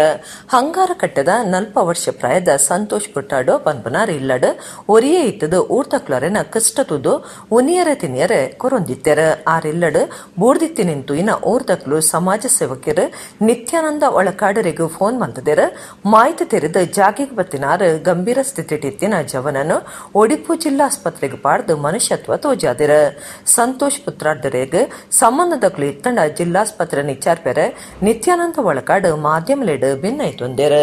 ಹಂಗಾರಕಟ್ಟದ 40 ವರ್ಷ ಪ್ರಾಯದ ಸಂತೋಷ್ ಪುಟ್ಟಾಡು ಪನ್ಪುನಾರ್ ಇಲ್ಲಡು ಒರಿಯೇ ಇತ್ತದು ಊರ್ತಕ್ಲರೆನ ಕಷ್ಟ ತುದು ಉನಿಯರ ತಿನಿಯರೆ ಕೊರೊಂದಿತ್ತೆರ. ಆರಿಲ್ಲಡು ಬೂರ್ದಿತ್ತಿ ನಿಂತು ಇನ್ನ ಊರ್ದಕ್ಲು ಸಮಾಜ ಸೇವಕರು ನಿತ್ಯಾನಂದ ಒಳಕಾಡರಿಗೆ ಫೋನ್ ಮಂತದಿರ. ಮಾಹಿತಿ ತೆರೆದು ಜಾಗಿಗೆ ಬತ್ತಿನಾರು ಗಂಭೀರ ಸ್ಥಿತಿಟ್ಟಿತ್ತಿನ ಜವನನ್ನು ಒಡಿಪು ಜಿಲ್ಲಾಸ್ಪತ್ರೆಗೆ ಪಾಡ್ದು ಮನುಷ್ಯತ್ವ ತೋಜಾದಿರ. ಸಂತೋಷ್ ಪುತ್ರಾರ್ದರೆಗ್ ಸಂಬಂಧದ ಇತ್ತಂಡ ಜಿಲ್ಲಾಸ್ಪತ್ರೆ ನಿಚಾರ್ಪೆರೆ ನಿತ್ಯಾನಂದ ಒಳಕಾಡು ಮಾಧ್ಯಮಲೆಡ್ ಭಿನ್ನೈತೊಂದೆರ.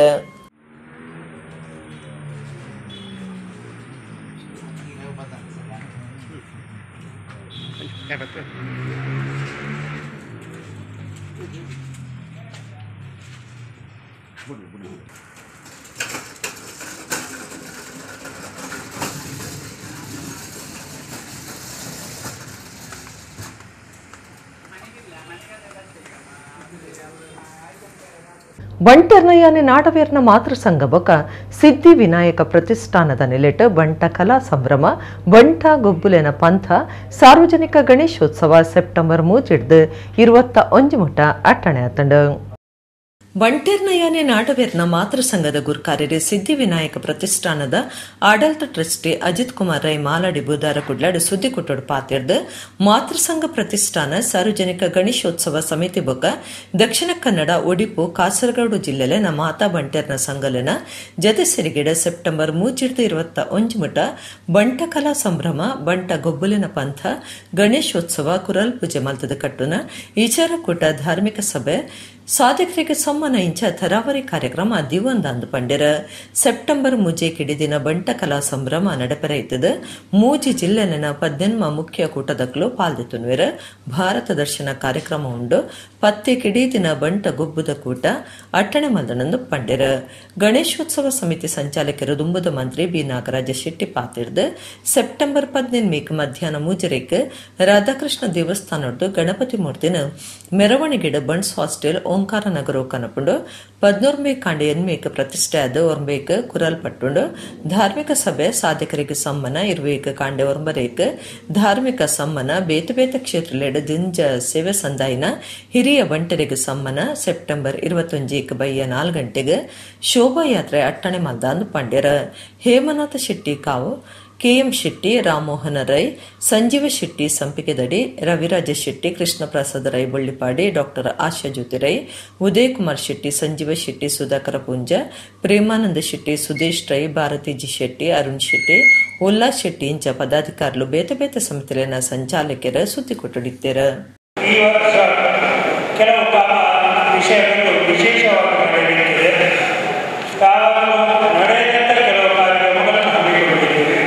ಬಂಟರ್ನಯಾನೆ ನಾಡವೇರ್ನ ಮಾತೃ ಸಂಘ ಬೊಕ ಸಿದ್ಧಿ ವಿನಾಯಕ ಪ್ರತಿಷ್ಠಾನದ ನೆಲೆಟ್ ಬಂಟ ಕಲಾ ಸಂಭ್ರಮ ಬಂಟ ಗೊಬ್ಬುಲೆನ ಪಂಥ ಸಾರ್ವಜನಿಕ ಗಣೇಶೋತ್ಸವ ಸೆಪ್ಟೆಂಬರ್ 3 21 ಮುಟ ಅಟ್ಟಣೆ ಆತಂಡು. ಬಂಟೇರ್ನಯಾನೆ ನಾಡವೇರ್ನ ಮಾತೃ ಸಂಘದ ಗುರ್ಕಾರ್ಯರು ಸಿದ್ಧಿ ವಿನಾಯಕ ಪ್ರತಿಷ್ಠಾನದ ಆಡಳಿತ ಟ್ರಸ್ಟಿ ಅಜಿತ್ ಕುಮಾರ್ ರೈ ಮಾಲಾಡಿ ಬುಧಾರ ಕುಡ್ಲಾಡು ಸುದ್ದಿ ಕೊಟ್ಟೋಡು ಪಾತಿರ್ದು ಮಾತೃ ಸಂಘ ಪ್ರತಿಷ್ಠಾನ ಸಾರ್ವಜನಿಕ ಗಣೇಶೋತ್ಸವ ಸಮಿತಿ ಬೊಕ್ಕ ದಕ್ಷಿಣ ಕನ್ನಡ ಒಡಿಪು ಕಾಸರಗೋಡು ಜಿಲ್ಲೆಲೆನ ಮಾತಾ ಬಂಟೇರ್ನ ಸಂಘಲೆನ ಜತೆ ಸಿರಿಗಿಡ ಸೆಪ್ಟೆಂಬರ್ 3 21 ಮುಟ ಬಂಟ ಕಲಾ ಸಂಭ್ರಮ ಬಂಟ ಗೊಬ್ಬುಲಿನ ಪಂಥ ಗಣೇಶೋತ್ಸವ ಕುರಲ್ ಪೂಜೆ ಮಲ್ತದ ಕಟ್ಟುನ ವಿಚಾರಕೂಟ ಧಾರ್ಮಿಕ ಸಭೆ ಸಾಧಕರಿಗೆ ಸಮ್ಮಾನ ಇಂಚ ಥರಾವರಿ ಕಾರ್ಯಕ್ರಮ ದಿವಂದಾಂದು ಪಂಡೆರ. ಸೆಪ್ಟೆಂಬರ್ 3 ಕಿಡಿದಿನ ಬಂಟ ಕಲಾ ಸಂಭ್ರಮ ನಡಪೆರೈತದ 3 ಜಿಲ್ಲೆನ 18 ಮುಖ್ಯ ಕೂಟದಕ್ಲು ಪಾಲ್ದಿತುನ್ವೆರ. ಭಾರತ ದರ್ಶನ ಕಾರ್ಯಕ್ರಮ ಉಂಡು. 10 ಕಿಡಿದಿನ ಬಂಟ ಗೊಬ್ಬುದ ಕೂಟ ಅಟ್ಟಣೆ ಮಲ್ದನಂದು ಪಂಡೆರ. ಗಣೇಶೋತ್ಸವ ಸಮಿತಿ ಸಂಚಾಲಕರು ದುಂಬುದ ಮಂತ್ರಿ ಬಿ ನಾಗರಾಜ ಶೆಟ್ಟಿ ಪಾತಿರ್ದು ಸೆಪ್ಟೆಂಬರ್ 18 ಮಧ್ಯಾಹ್ನ 3 ರಾಧಾಕೃಷ್ಣ ದೇವಸ್ಥಾನದ್ದು ಗಣಪತಿ ಮೂರ್ತಿನ ಮೆರವಣಿಗೆಡ ಬಂಟ್ಸ್ ಹಾಸ್ಟೆಲ್ ಓಂಕಾರ ನಗರ ಕನಪುಂಡು. 11 ಕಾಂಡೆ 8 ಪ್ರತಿಷ್ಠೆ ಆದ 9 ಕುರಲ್ ಪಟ್ಟುಂಡು. ಧಾರ್ಮಿಕ ಸಭೆ ಸಾಧಕರಿಗೆ ಸಮ್ಮನ 20 ಕಾಂಡೆ 9 ಧಾರ್ಮಿಕ ಸಮ್ಮನ ಬೇತೆ ಬೇತೆ ಕ್ಷೇತ್ರಲೆಡ್ ದಿಂಜ ಸೇವೆ ಸಂದಾಯಿನ ಹಿರಿಯ ಬಂಟರಿಗೆ ಸಮ್ಮನ ಸೆಪ್ಟೆಂಬರ್ 21 ಬಯ್ಯ 4 ಗಂಟೆಗೆ ಶೋಭಾಯಾತ್ರೆ ಅಟ್ಟಣೆ ಮಲ್ದಾಂದು ಪಂಡ್ಯರ. ಹೇಮನಾಥ ಶೆಟ್ಟಿ ಕಾವು ಕೆಎಂ ಶೆಟ್ಟಿ, ರಾಮಮೋಹನ ರೈ, ಸಂಜೀವ ಶೆಟ್ಟಿ ಸಂಪಿಗೆದಡಿ, ರವಿರಾಜ ಶೆಟ್ಟಿ, ಕೃಷ್ಣ ಪ್ರಸಾದ್ ರೈ ಬೊಳ್ಳಿಪಾಡಿ, ಡಾಕ್ಟರ್ ಆಶಾ ಜ್ಯೋತಿ ರೈ, ಉದಯ್ ಕುಮಾರ್ ಶೆಟ್ಟಿ, ಸಂಜೀವ ಶೆಟ್ಟಿ, ಸುಧಾಕರ ಪೂಂಜ, ಪ್ರೇಮಾನಂದ ಶೆಟ್ಟಿ, ಸುದೇಶ್ ರೈ, ಭಾರತಿ ಜಿ ಶೆಟ್ಟಿ, ಅರುಣ್ ಶೆಟ್ಟಿ, ಉಲ್ಲಾಸ್ ಶೆಟ್ಟಿ ಇಂಚ ಪದಾಧಿಕಾರಿಲು ಬೇತೆ ಬೇತೆ ಸಮಿತಿಲಿನ ಸಂಚಾಲಕರ ಸುದ್ದಿ ಕೊಟ್ಟುಡಿದ್ದಾರೆ. ಈ ವರ್ಷ ಕೆಲವು ವಿಷಯಗಳು ವಿಶೇಷವಾಗಿ ನಡೆಯುತ್ತಿದೆ. ನಡೆಯದಂಥ ಕೆಲವು ಕಾರ್ಯಕ್ರಮಗಳನ್ನು ಹಮ್ಮಿಕೊಂಡಿದ್ದೇವೆ.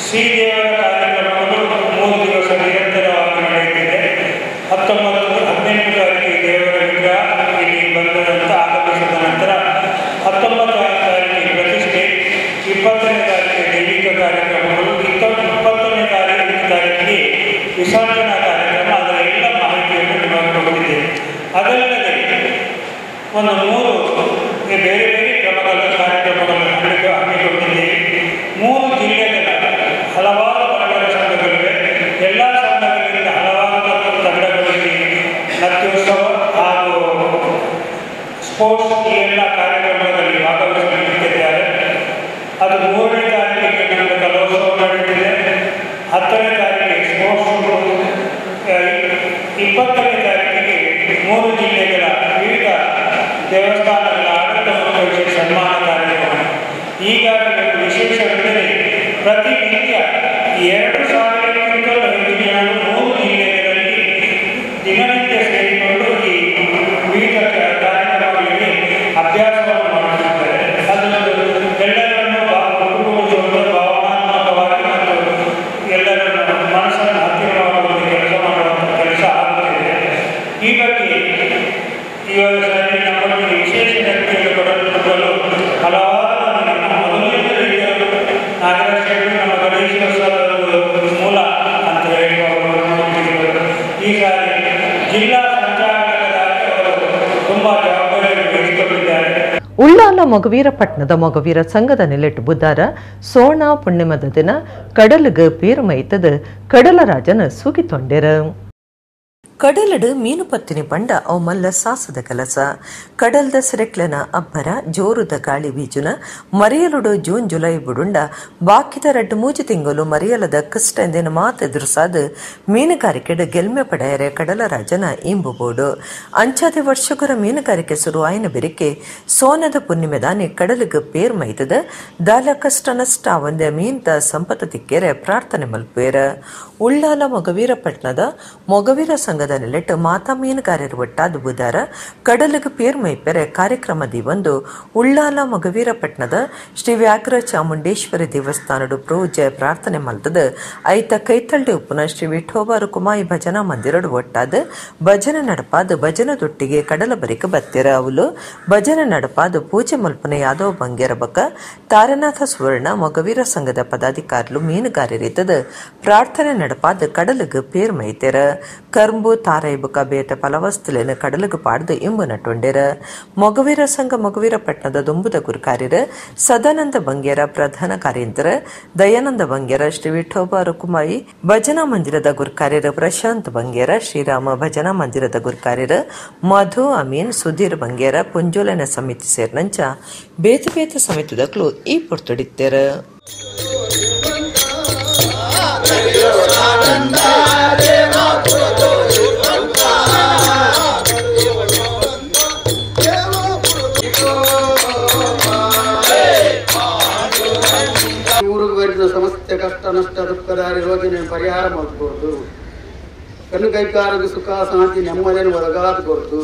ಶ್ರೀದೇವರ ಕಾರ್ಯಕ್ರಮಗಳು 3 ದಿವಸ ನಿರಂತರವಾಗಿ ನಡೆಯುತ್ತಿದೆ. 19, 18 ತಾರೀಕಿಗೆ ದೇವರ ವಿಗ್ರಹ ಇಲ್ಲಿ ಬಂದ ಆಗಮಿಸಿದ ನಂತರ 19 ತಾರೀಕಿಗೆ ಪ್ರತಿಷ್ಠೆ, 20ನೇ ತಾರೀಕಿಗೆ ದೈವಿಕ ಕಾರ್ಯಕ್ರಮಗಳು, 21ನೇ ತಾರೀಕಿಗೆ ವಿಸರ್ಜನಾ ಕಾರ್ಯಕ್ರಮ. ಅದರ ಎಲ್ಲ ಮಾಹಿತಿಯನ್ನು ನಿಮಗೆ ಕೊಡುತ್ತಿದ್ದೇವೆ. ಅದಲ್ಲದೆ ಒಂದು 3 ಬೇರೆ ಬೇರೆ ಕ್ರಮಗಳ ಕಾರ್ಯಕ್ರಮಗಳನ್ನು ಹಮ್ಮಿಕೊಂಡಿದ್ದೇವೆ. 3 ಜಿಲ್ಲೆಗಳ ಹಲವಾರು ಬಂಟರ ಸಂಘಗಳಿವೆ. ಎಲ್ಲ ಸಂಘಗಳಿಂದ ಹಲವಾರು ತಂಡಗಳಲ್ಲಿ ನೃತ್ಯೋತ್ಸವ ಹಾಗೂ ಸ್ಪೋರ್ಟ್ಸ್ ಈ ಎಲ್ಲ ಕಾರ್ಯಕ್ರಮದಲ್ಲಿ ಭಾಗವಹಿಸಲಿದ್ದಾರೆ. ಅದು 3ನೇ ತಾರೀಕಿಗೆ ನಮಗೆ ಕಲೋತ್ಸವ ನಡೆಯುತ್ತಿದೆ. 10ನೇ ತಾರೀಕಿಗೆ ಸ್ಪೋರ್ಟ್ಸ್, 20ನೇ ತಾರೀಕಿಗೆ 3 ಜಿಲ್ಲೆಗಳ ವಿವಿಧ ದೇವಸ್ಥಾನಗಳ ಆಡಳಿತ ಮುಖ್ಯ ಸನ್ಮಾನ ಕಾರ್ಯಕ್ರಮ. ಈಗಾಗಲೇ ವಿಶೇಷವೆಂದರೆ ಪ್ರತಿನಿತ್ಯ 2,000ಕ್ಕಿಂತಲೂ ಹೆಚ್ಚು ಜನರು 3 ಜಿಲ್ಲೆಗಳಲ್ಲಿ ದಿನನಿತ್ಯ ಸೇರಿಕೊಂಡು ಈ ವಿವಿಧ ಕಾರ್ಯಕ್ರಮಗಳಿಗೆ ಅಭ್ಯಾಸವನ್ನು ಮಾಡುತ್ತಿದ್ದಾರೆ. ಅದೊಂದು ಎಲ್ಲರನ್ನು ಒಟ್ಟುಗೂಡಿಸುವಂಥ ಭಾವನಾತ್ಮಕವಾಗಿ ಮತ್ತು ಎಲ್ಲರನ್ನು ಮನಸ್ಸನ್ನು ಹತ್ತಿರ ಮಾಡುವಂಥ ಕೆಲಸ ಮಾಡುವಂಥ ಕೆಲಸ ಆಗುತ್ತಿದೆ. ಈ ಬಗ್ಗೆ ಇವಾಗ ಸರಿ ನಮ್ಮೊಂದಿಗೆ ವಿಶೇಷ ವ್ಯಕ್ತಿಗಳು ಕೊಡಲು ಹಲವಾರು ನಮ್ಮ ಮೊದಲಿನಿಂದಲೂ ನಾಗರಾಜ್ ಶೆಟ್ಟಿ ನಮ್ಮ ಗಣೇಶೋತ್ಸವದ ಮೂಲ ಅಂತ ಹೇಳುವವರು. ಈ ಸಾರಿ ಜಿಲ್ಲಾ ಸಂಚಾಲಕರಾಗಿ ಅವರು ತುಂಬ ಜವಾಬ್ದಾರಿಯನ್ನು ವಹಿಸಿಕೊಂಡಿದ್ದಾರೆ. ಉಳ್ಳಾಲ ಮೊಗವೀರಪಟ್ಟಣದ ಮೊಗವೀರ ಸಂಘದ ನೆಲೆಟ್ಟು ಬುದ್ದಾರ ಸೋಣ ಪುಣ್ಯಮದ ದಿನ ಕಡಲುಗ ಪೇರುಮೈತದ ಕಡಲರಾಜನ ಸುಗಿತೊಂಡೆರ. ಕಡಲಡು ಮೀನು ಪತ್ತಿನಿ ಪಂಡ ಅವು ಮಲ್ಲ ಸಾಸದ ಕೆಲಸ. ಕಡಲ್ದ ಸಿರೆಕ್ಲನ ಅಬ್ಬರ ಜೋರುದ ಗಾಳಿ ಬೀಜುನ ಮರೆಯಲುಡು ಜೂನ್ ಜುಲೈ ಬುಡುಂಡ ಬಾಕಿದ ರಡ್ಡು ಮೂಜಿ ತಿಂಗಳು ಮರೆಯಲದ ಕಷ್ಟ ಎಂದೇನು ಮಾತೆದುರುಸಾದ ಮೀನುಗಾರಿಕೆಡು ಗೆಲ್ಮೆ ಪಡೆಯರೆ ಕಡಲರಾಜನ ಇಂಬುಬೋಡು. ಅಂಚಾದೆ ವರ್ಷಗುರ ಮೀನುಗಾರಿಕೆ ಸುರು ಆಯ್ನ ಬೆರಿಕೆ ಸೋನದ ಪುಣ್ಣಿಮೆದಾನಿ ಕಡಲಿಗೆ ಪೇರ್ ಮೈತದ ದಾಲ ಕಷ್ಟ ನಷ್ಟ ಒಂದೇ ಮೀನ್ತ ಸಂಪತ್ತ ತಿಕ್ಕೇರೆ ಪ್ರಾರ್ಥನೆ ಮಲ್ಪೇರ. ಉಳ್ಳಾಲ ಮೊಗವೀರಪಟ್ಟಣದ ಮೊಗವೀರ ಸಂಘದ ನೆಲೆಟ್ಟು ಮಾತಾ ಮೀನುಗಾರರು ಒಟ್ಟಾದ ಬುಧಾರ ಕಡಲಿಗೆ ಪೇರ್ಮೈಪೆರೆ ಕಾರ್ಯಕ್ರಮ ದಿವಂದು ಉಳ್ಳಾಲ ಮೊಗವೀರಪಟ್ಟಣದ ಶ್ರೀ ವ್ಯಾಘ್ರ ಚಾಮುಂಡೇಶ್ವರಿ ದೇವಸ್ಥಾನಡು ಪೂಜೆ ಪ್ರಾರ್ಥನೆ ಮಲ್ತದ ಐತ ಕೈತಳ್ಳಿ ಉಪ್ಪುನ ಶ್ರೀ ವಿಠೋಬ ರುಕುಮಾಯಿ ಭಜನಾ ಮಂದಿರಡು ಒಟ್ಟಾದ ಭಜನೆ ನಡಪಾದ ಭಜನೆ ದೊಟ್ಟಿಗೆ ಕಡಲ ಬರಿಕ ಬತ್ತಿರ. ಅವಲು ಭಜನೆ ನಡಪಾದ ಪೂಜೆ ಮಲ್ಪನ ಯಾದವ ಬಂಗೇರ ಬಕ ತಾರನಾಥ ಸುವರ್ಣ ಮೊಗವೀರ ಸಂಘದ ಪದಾಧಿಕಾರಿಲು ಮೀನುಗಾರರಿತದ ಪ್ರಾರ್ಥನೆ ನಡಪಾದ ಕಡಲಿಗೆ ಪೇರ್ಮೈತೆರ. ಕರ್ಂಬು ತಾರೈಬುಕ ಬೇತ ಫಲವಸ್ತುಲೇನ ಕಡಲಿಗೆ ಪಾಡ್ದು ಇಂಬು ನಟೊಂಡೆರ. ಮೊಗವೀರ ಸಂಘ ಮೊಗವೀರಪಟ್ಟಣದ ದುಂಬುದ ಗುರುಕಾರ್ಯರ ಸದಾನಂದ ಬಂಗೇರ ಪ್ರಧಾನ ಕಾರ್ಯಂತರ ದಯಾನಂದ ಬಂಗೇರ, ಶ್ರೀ ವಿಠೋಬ ರುಕುಮಾಯಿ ಭಜನಾ ಮಂದಿರದ ಗುರುಕಾರ್ಯರ ಪ್ರಶಾಂತ್ ಬಂಗೇರ, ಶ್ರೀರಾಮ ಭಜನಾ ಮಂದಿರದ ಗುರುಕಾರ್ಯರ ಮಧು ಅಮೀನ್, ಸುಧೀರ್ ಬಂಗೇರ, ಪುಂಜೋಲನ ಸಮಿತಿ ಸೇರಿನಂಚ ಬೇತೆ ಬೇತೆ ಸಮಿತಿದಕ್ಲು ಈ ಪೊರ್ತುಡಿತ್ತೆರ. ಸಮಸ್ತ ಕಷ್ಟ ನಷ್ಟ ದುಃಖದಾರಿ ರೋಜನೆ ಪರಿಹಾರ ಮಾಡಬಹುದು. ಕಣ್ಣು ಕೈಕಾರಿಗೆ ಸುಖ ಶಾಂತಿ ನೆಮ್ಮದಿಯನ್ನು ಒದಗಾದ ಕೊಡ್ತು.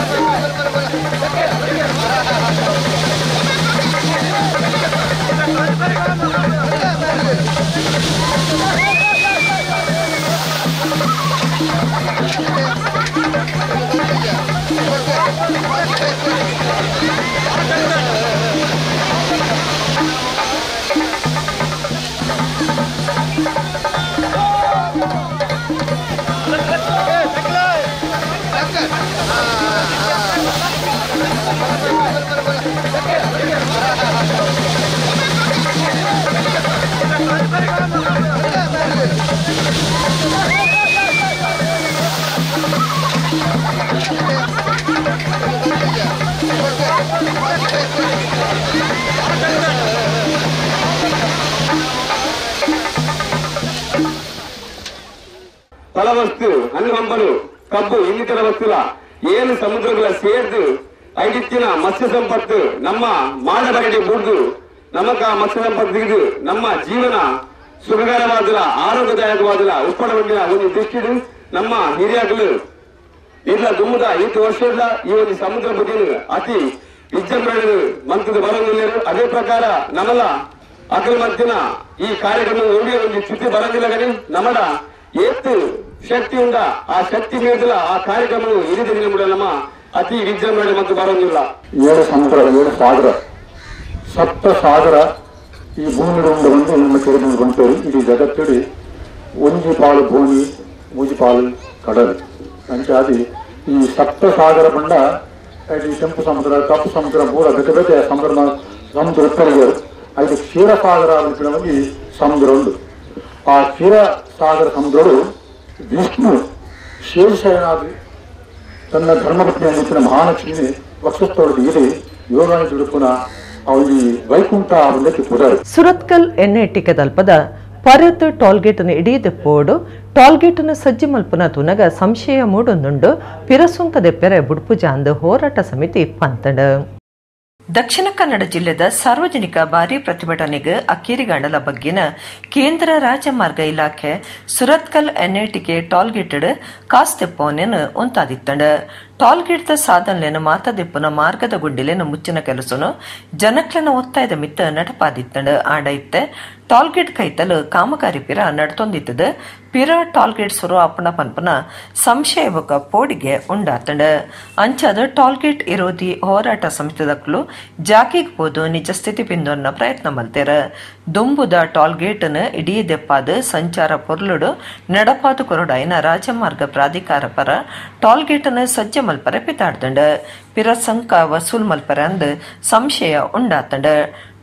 Thank you. ಫಲವಸ್ತು ಹಣ್ಣು ಕಬ್ಬು ಇನ್ನಿತರ ವಸ್ತುಲ ಏನು ಸಮುದ್ರಗಳ ಸೇರ್ದು ಐದಿತ್ತಿನ ಮತ್ಸ್ಯ ಸಂಪತ್ತು ನಮ್ಮ ಮಾಡಬರಡಿ ಬುಡ್ದು ನಮಕ ಮತ್ಸ್ಯ ಸಂಪತ್ತು ನಮ್ಮ ಜೀವನ ಸುಖಕರವಾದಿಲ್ಲ ಆರೋಗ್ಯದಾಯಕವಾದಿಲ್ಲ ಉಪ್ಪಡ ಬಂಡಿನ ಒಂದು ದೃಷ್ಟಿಡು ನಮ್ಮ ಹಿರಿಯಾಗಲು ಇಲ್ಲ ದುಮ್ಮದ ಈತ ವರ್ಷದ ಈ ಒಂದು ಸಮುದ್ರ ಬದಿಯನ್ನು ಅತಿ ವಿಜೃಂಭಣೆ ಮಂತ್ರದ ಬರಂಗಿಲ್ಲ. ಅದೇ ಪ್ರಕಾರ ನಮ್ಮಲ್ಲ ಅಖಿಲ ಮತ್ತಿನ ಈ ಕಾರ್ಯಕ್ರಮ ನೋಡಿ ಒಂದು ಚ್ಯುತಿ ಬರಂಗಿಲ್ಲ ಗಣಿ ನಮ್ಮಡ ಏತ್ತು ಶಕ್ತಿ ಉಂಡ ಆ ಶಕ್ತಿ ಮೀರಿದಿಲ್ಲ ಆ ಕಾರ್ಯಕ್ರಮವು ಹಿರಿದ ನಮ್ಮ ಅತಿ ವಿಜೃಂಭಣೆ ಮತ್ತು ಬರಂಗಿಲ್ಲ. 7 ಸಮುದ್ರ 7 ಸಾಗರ ಸಪ್ತ ಸಾಗರ ಈ ಭೂಮಿ ಉಂಡು ಬಂದು ನಮ್ಮ ಕೆರೆ ಬಂತೇಳಿ ಇಡೀ ಜಗತ್ತಿಡಿ ಒಂಜಿ ಪಾಲು ಭೂಮಿ ಮೂಜಿ ಪಾಲು ಕಡಲು ಅಂಚಾದಿ ಈ ಸಪ್ತ ಸಾಗರ ಬಂಡ ಈ ಕೆಂಪು ಸಮುದ್ರ ಕಪ್ಪು ಸಮುದ್ರ ಮೂರ ಬೇತೆ ಬೇತೆ ಸಮುದ್ರ ಸಮುದ್ರ ಉತ್ತರಿಗರು ಐದು ಕ್ಷೀರಸಾಗರ ಅಂತ ಸಮುದ್ರ ಉಂಡು. ಆ ಕ್ಷೀರಸಾಗರ ಸಮುದ್ರಡು ವಿಷ್ಣು ಶೇಷನಾಗಿ ತನ್ನ ಧರ್ಮಪತ್ನಿ ಅಂದಿತ್ತಿನ ಮಹಾಲಕ್ಷ್ಮಿ ವಕ್ಷಸ್ಥಳದ ಇಡಿ ಯೋಗಾನಿ ದುಡುಕುನ ಅವಳಿ ವೈಕುಂಠ ಅವಳಕ್ಕೆ ಪುಡರು. ಸುರತ್ಕಲ್ ಎನ್ಐಟಿ ಕದಲ್ಪದ ಪರತ್ ಟೋಲ್ಗೇಟ್ ಇಡೀ ಪೋಡು ಟೋಲ್ಗೇಟ್ ಸಜ್ಜಿ ಮಲ್ಪುನ ತುನಗ ಸಂಶಯ ಮೂಡೊಂದುಂಡು ಪಿರಸುಂಕದೆ ಪೆರೆ ಬುಡ್ಪುಜಾಂದ್ ಹೋರಾಟ ಸಮಿತಿ ಪಂತಂಡ. ದಕ್ಷಿಣ ಕನ್ನಡ ಜಿಲ್ಲೆದ ಸಾರ್ವಜನಿಕ ಭಾರಿ ಪ್ರತಿಭಟನೆಗೆ ಅಕ್ಕೀರಿಗಾಂಡಲ ಬಗ್ಗಿನ ಕೇಂದ್ರ ರಾಜಮಾರ್ಗ ಇಲಾಖೆ ಸುರತ್ಕಲ್ ಎನ್ಐಟಿಗೆ ಟೋಲ್ಗೇಟೆಡ್ ಕಾಸ್ತೆಪ್ಪೋನೆನ್ ಉಂತಾದಿತ್ತಂಡ. ಟೋಲ್ಗೇಟ್ ಸಾಧನಲೇನ ಮಾತದೆಪ್ಪುನ ಮಾರ್ಗದ ಗುಂಡಿಲೇನ ಮುಚ್ಚಿನ ಕೆಲಸನು ಜನಕ್ಲೆನ ಒತ್ತಾಯದ ಮಿತ್ತ ನಟಪಾದಿತ್ತಂಡ. ಆಡ ಇತ್ತೆ ಟೋಲ್ಗೇಟ್ ಕೈತಲು ಕಾಮಗಾರಿ ಪಿರ ನಡ್ತೊಂದಿತ್ತದ ಪಿರ ಟೋಲ್ಗೇಟ್ ಸುರು ಅಪ್ಪನ ಪನ್ಪನ ಸಂಶಯ ಬೊಕ ಪೋಡಿಗೆ ಉಂಡಾತಂಡ. ಅಂಚಾದ ಟೋಲ್ಗೇಟ್ ವಿರೋಧಿ ಹೋರಾಟ ಸಮಿತಿದಕ್ಲು ಜಾಕಿಗ್ ಪೋದು ನಿಜ ಸ್ಥಿತಿ ಪಿಂದೊನ್ನ ಪ್ರಯತ್ನ ಮಲ್ತೇರ. ದುಂಬುದ ಟೋಲ್ಗೇಟ್ನ ಇಡೀ ದೆಪ್ಪಾದ ಸಂಚಾರ ಪೊರ್ಲುಡು ನಡಪಾದು ಕೊರಡಾಯಿನ ರಾಜಮಾರ್ಗ ಪ್ರಾಧಿಕಾರ ಪರ ಟೋಲ್ಗೇಟ್ನ ಸಜ್ಜೆ ಮಲ್ಪರೆ ಪಿತಾಡ್ತಂಡ. ಪಿರ ಸಂಕ ವಸೂಲ್ ಮಲ್ಪರೆ ಅಂದ್ ಸಂಶಯ ಉಂಡಾತಂಡ.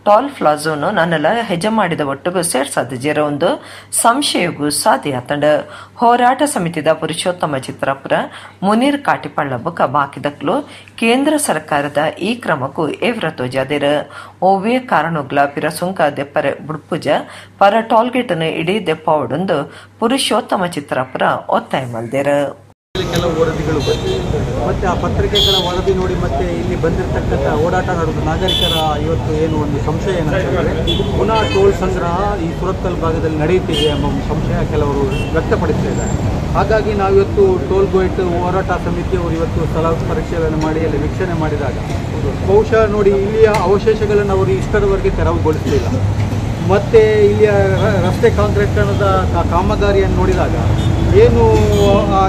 ಟೋಲ್ ಪ್ಲಾಜೋನು ನನ್ನೆಲ್ಲ ಹೆಜ ಮಾಡಿದ ಒಟ್ಟಿಗೂ ಸೇರ್ಸಾದ ಜೇರ ಒಂದು ಸಂಶಯಗೂ ಸಾಧಿಯಾತಂಡ. ಹೋರಾಟ ಸಮಿತಿದ ಪುರುಷೋತ್ತಮ ಚಿತ್ರಾಪುರ ಮುನೀರ್ ಕಾಟಿಪಳ್ಳ ಬುಕ ಬಾಕಿದಕ್ಲು ಕೇಂದ್ರ ಸರ್ಕಾರದ ಈ ಕ್ರಮಕ್ಕೂ ಎವ್ರ ತೋಜಾದಿರ. ಓವೇ ಕಾರಣಗ್ಲ ಪಿರಸುಂಕ ದೆಪ್ಪರೆ ಬುಡ್ಪುಜ ಪರ ಟೋಲ್ಗೇಟ್ನ ಇಡೀ ದೆಪ್ಪಾವಡೊಂದು ಪುರುಷೋತ್ತಮ ಚಿತ್ರಾಪುರ ಒತ್ತಾಯ ಮಲ್ದೇರ. ಕೆಲವು ವರದಿಗಳು ಬಂದಿವೆ ಮತ್ತು ಆ ಪತ್ರಿಕೆಗಳ ವರದಿ ನೋಡಿ ಮತ್ತು ಇಲ್ಲಿ ಬಂದಿರತಕ್ಕಂಥ ಓಡಾಟ ನಡೆದ ನಾಗರಿಕರ ಇವತ್ತು ಏನು ಒಂದು ಸಂಶಯ ಏನಂತ ಹೇಳಿದ್ರೆ ಪುನಃ ಟೋಲ್ ಸಂಗ್ರಹ ಈ ಸುರತ್ಕಲ್ ಭಾಗದಲ್ಲಿ ನಡೆಯುತ್ತಿದೆ ಎಂಬ ಒಂದು ಸಂಶಯ ಕೆಲವರು ವ್ಯಕ್ತಪಡಿಸ್ತಾ ಇದ್ದಾರೆ. ಹಾಗಾಗಿ ನಾವಿವತ್ತು ಟೋಲ್ ಗೇಟ್ ಹೋರಾಟ ಸಮಿತಿಯವರು ಇವತ್ತು ಸ್ಥಳ ಪರಿಶೀಲನೆ ಮಾಡಿ ಅಲ್ಲಿ ವೀಕ್ಷಣೆ ಮಾಡಿದಾಗ ಬಹುಶಃ ನೋಡಿ ಇಲ್ಲಿಯ ಅವಶೇಷಗಳನ್ನು ಅವರು ಇಷ್ಟರವರೆಗೆ ತೆರವುಗೊಳಿಸಲಿಲ್ಲ. ಮತ್ತು ಇಲ್ಲಿಯ ರಸ್ತೆ ಕಾಂಕ್ರೀಟೀಕರಣದ ಕಾಮಗಾರಿಯನ್ನು ನೋಡಿದಾಗ ಏನು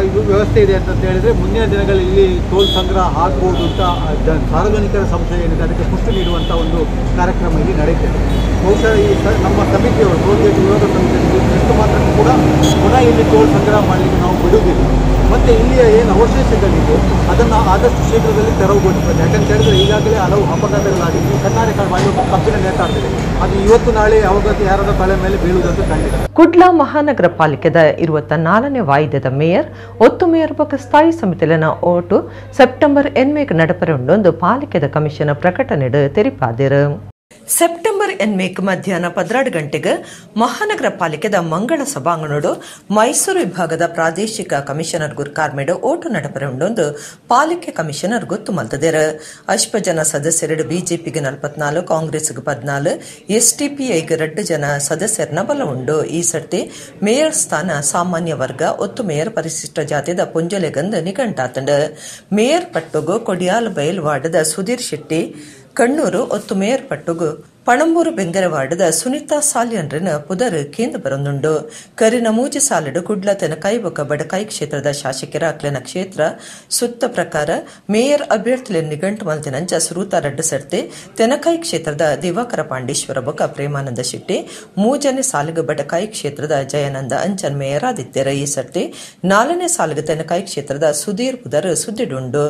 ಇದು ವ್ಯವಸ್ಥೆ ಇದೆ ಅಂತ ಹೇಳಿದರೆ ಮುಂದಿನ ದಿನಗಳಲ್ಲಿ ಇಲ್ಲಿ ಟೋಲ್ ಸಂಗ್ರಹ ಆಗ್ಬೋದು ಅಂತ ಸಾರ್ವಜನಿಕರ ಸಂಶಯ ಏನಿದೆ ಅದಕ್ಕೆ ಪುಷ್ಟಿ ನೀಡುವಂಥ ಒಂದು ಕಾರ್ಯಕ್ರಮ ಇಲ್ಲಿ ನಡೆಯುತ್ತಿದೆ. ಬಹುಶಃ ಈ ನಮ್ಮ ಸಮಿತಿಯವರು ಟೋಲ್ ಗೇಟ್ ವಿರೋಧ ಸಮಿತಿ ಎಷ್ಟು ಮಾತ್ರಕ್ಕೂ ಕೂಡ ಪುನಃ ಇಲ್ಲಿ ಟೋಲ್ ಸಂಗ್ರಹ ಮಾಡಲಿಕ್ಕೆ ನಾವು ಬಿಡುವುದಿಲ್ಲ. ಮತ್ತು ಇಲ್ಲಿಯ ಏನು ಅವಶೇಷಗಳಿದೆ ಅದನ್ನು ಆದಷ್ಟು ಶೀಘ್ರದಲ್ಲಿ ತೆರವುಗೊಳಿಸಬೇಕು. ಯಾಕಂತ ಹೇಳಿದರೆ ಈಗಾಗಲೇ ಹಲವು ಅಪಘಾತಗಳಾಗಿದ್ದು ಕಣ್ಣಾರೆ ಕಾಣುವ ಕಬ್ಬಿನ ನೇತಾಡ್ತಿದೆ, ಅದು ಇವತ್ತು ನಾಳೆ ಅವಘಾತ ಯಾರದ ತಲೆ ಮೇಲೆ ಬೀಳುವುದಂತೂ ಖಂಡಿತ. ಕುಡ್ಲ ಮಹಾನಗರ ಪಾಲಿಕೆದ 24ನೇ ವಾಯ್ದೆದ ಮೇಯರ್ ಒತ್ತು ಮೇಯರ್ ಬೊಕ ಸ್ಥಾಯಿ ಸಮಿತಿಲನ ಓಟು ಸೆಪ್ಟೆಂಬರ್ 8 ನಡಪರೆ ಉಂಡೊಂದು ಪಾಲಿಕೆದ ಕಮಿಷನ್ ಪ್ರಕಟಣೆಡು ತೆರಿಪಾದಿರು. ಸೆಪ್ಟೆಂಬರ್ 8 ಮಧ್ಯಾಹ್ನ 12 ಗಂಟೆಗೆ ಮಹಾನಗರ ಪಾಲಿಕೆದ ಮಂಗಳ ಸಭಾಂಗಣಡು ಮೈಸೂರು ವಿಭಾಗದ ಪ್ರಾದೇಶಿಕ ಕಮಿಷನರ್ ಗುರ್ಕಾರ್ಮೇಡು ಓಟು ನಡಪರೆ ಉಂಡೊಂದು ಪಾಲಿಕೆ ಕಮಿಷನರ್ ಗೊತ್ತು ಮಲ್ತದೇರು. ಅಶ್ಪ ಜನ ಸದಸ್ಯರು ಬಿಜೆಪಿಗೆ 44, ಕಾಂಗ್ರೆಸ್ಗೆ 14, ಎಸ್ಟಿಪಿಐಗೆ 2 ಜನ ಸದಸ್ಯರನ್ನ ಬಲ ಉಂಡು. ಈ ಸರ್ತಿ ಮೇಯರ್ ಸ್ಥಾನ ಸಾಮಾನ್ಯ ವರ್ಗ ಒತ್ತು ಮೇಯರ್ ಪರಿಶಿಷ್ಟ ಜಾತಿದ ಪುಂಜಲೆಗಂದು ನಿಘಂಟಾತಂಡು. ಮೇಯರ್ ಪಟ್ಟುಗು ಕೊಡಿಯಾಲ್ ಬಯಲ್ ವಾರ್ಡದ ಸುಧೀರ್ ಶೆಟ್ಟಿ ಕಣ್ಣೂರು ಒತ್ತು ಮೇಯರ್ ಪಟ್ಟುಗು ಪಣಂಬೂರು ಬೆಂಗರವಾಡದ ಸುನೀತಾ ಸಾಲಿಯನ್ರನ ಪುದರ್ ಕೇಂದ್ರ ಬರೊಂದುಂಡು. ಕರಿನ ಮೂಜಿ ಸಾಲಿಡು ಕುಡ್ಲ ತೆನಕಾಯಿ ಬೊಕ ಬಡಕಾಯಿ ಕ್ಷೇತ್ರದ ಶಾಸಕರ ಅಕ್ಲೆನ ಕ್ಷೇತ್ರ ಸುತ್ತ ಪ್ರಕಾರ ಮೇಯರ್ ಅಭ್ಯರ್ಥಿಲೆ ನಿಘಂಟು ಮಲ್ತಿನಂಚ ಸುರೂತ ರಡ್ಡು ಸರ್ತಿ ತೆನಕಾಯಿ ಕ್ಷೇತ್ರದ ದಿವಾಕರ ಪಾಂಡೇಶ್ವರ ಬೊಕ ಪ್ರೇಮಾನಂದ ಶೆಟ್ಟಿ, ಮೂಜನೇ ಸಾಲಿಗೆ ಬಡಕಾಯಿ ಕ್ಷೇತ್ರದ ಜಯಾನಂದ ಅಂಚನ್ ಮೇಯರ್ ಆದಿತ್ಯರ. ಈ ಸರ್ತಿ 4ನೇ ಸಾಲಿಗೆ ತೆನಕಾಯಿ ಕ್ಷೇತ್ರದ ಸುಧೀರ್ ಪುದರ್ ಸುದ್ದಿಡುಂಡು.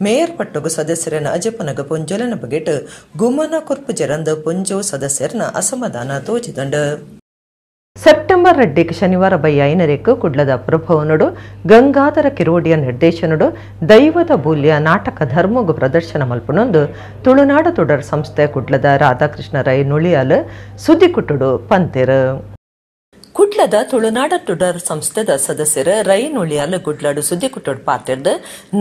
ಮೇಯರ್ ಪಟ್ಟುಗು ಸದಸ್ಯರನ ಅಜಪನಗ ಪುಂಜೋಲನ ಬಗೆಟ್ ಗುಮನ ಕೊರ್ಪು ಜರಂದ ಪುಂಜೋ ಸದಸ್ಯರನ ಅಸಮಾಧಾನ ತೋಜಿದಂಡು. ಸೆಪ್ಟೆಂಬರ್ 2 ಶನಿವಾರ ಬಯ್ಯ 5 ಕುಡ್ಲದ ಪ್ರಭವನುಡು ಗಂಗಾಧರ ಕಿರೋಡಿಯ ನಿರ್ದೇಶನಡು ದೈವದ ಬೂಲ್ಯ ನಾಟಕ ಧರ್ಮಗು ಪ್ರದರ್ಶನ ಮಲ್ಪನೊಂದು ತುಳುನಾಡ ತುಡರ್ ಸಂಸ್ಥೆ ಕುಡ್ಲದ ರಾಧಾಕೃಷ್ಣ ರೈ ನುಳಿಯಾಲ್ ಸುದ್ದಿಕುಟ್ಟುಡು ಪಂತೆರು. ಕುಡ್ಲದ ತುಳುನಾಡ ತುಡರ್ ಸಂಸ್ಥೆದ ಸದಸ್ಯರ ರೈ ನುಳಿಯಾಲ್ ಗುಡ್ಲಾಡು ಸುದ್ದಿ ಕುಟ್ಟೋಡ್ ಪಾತಿರ್ದು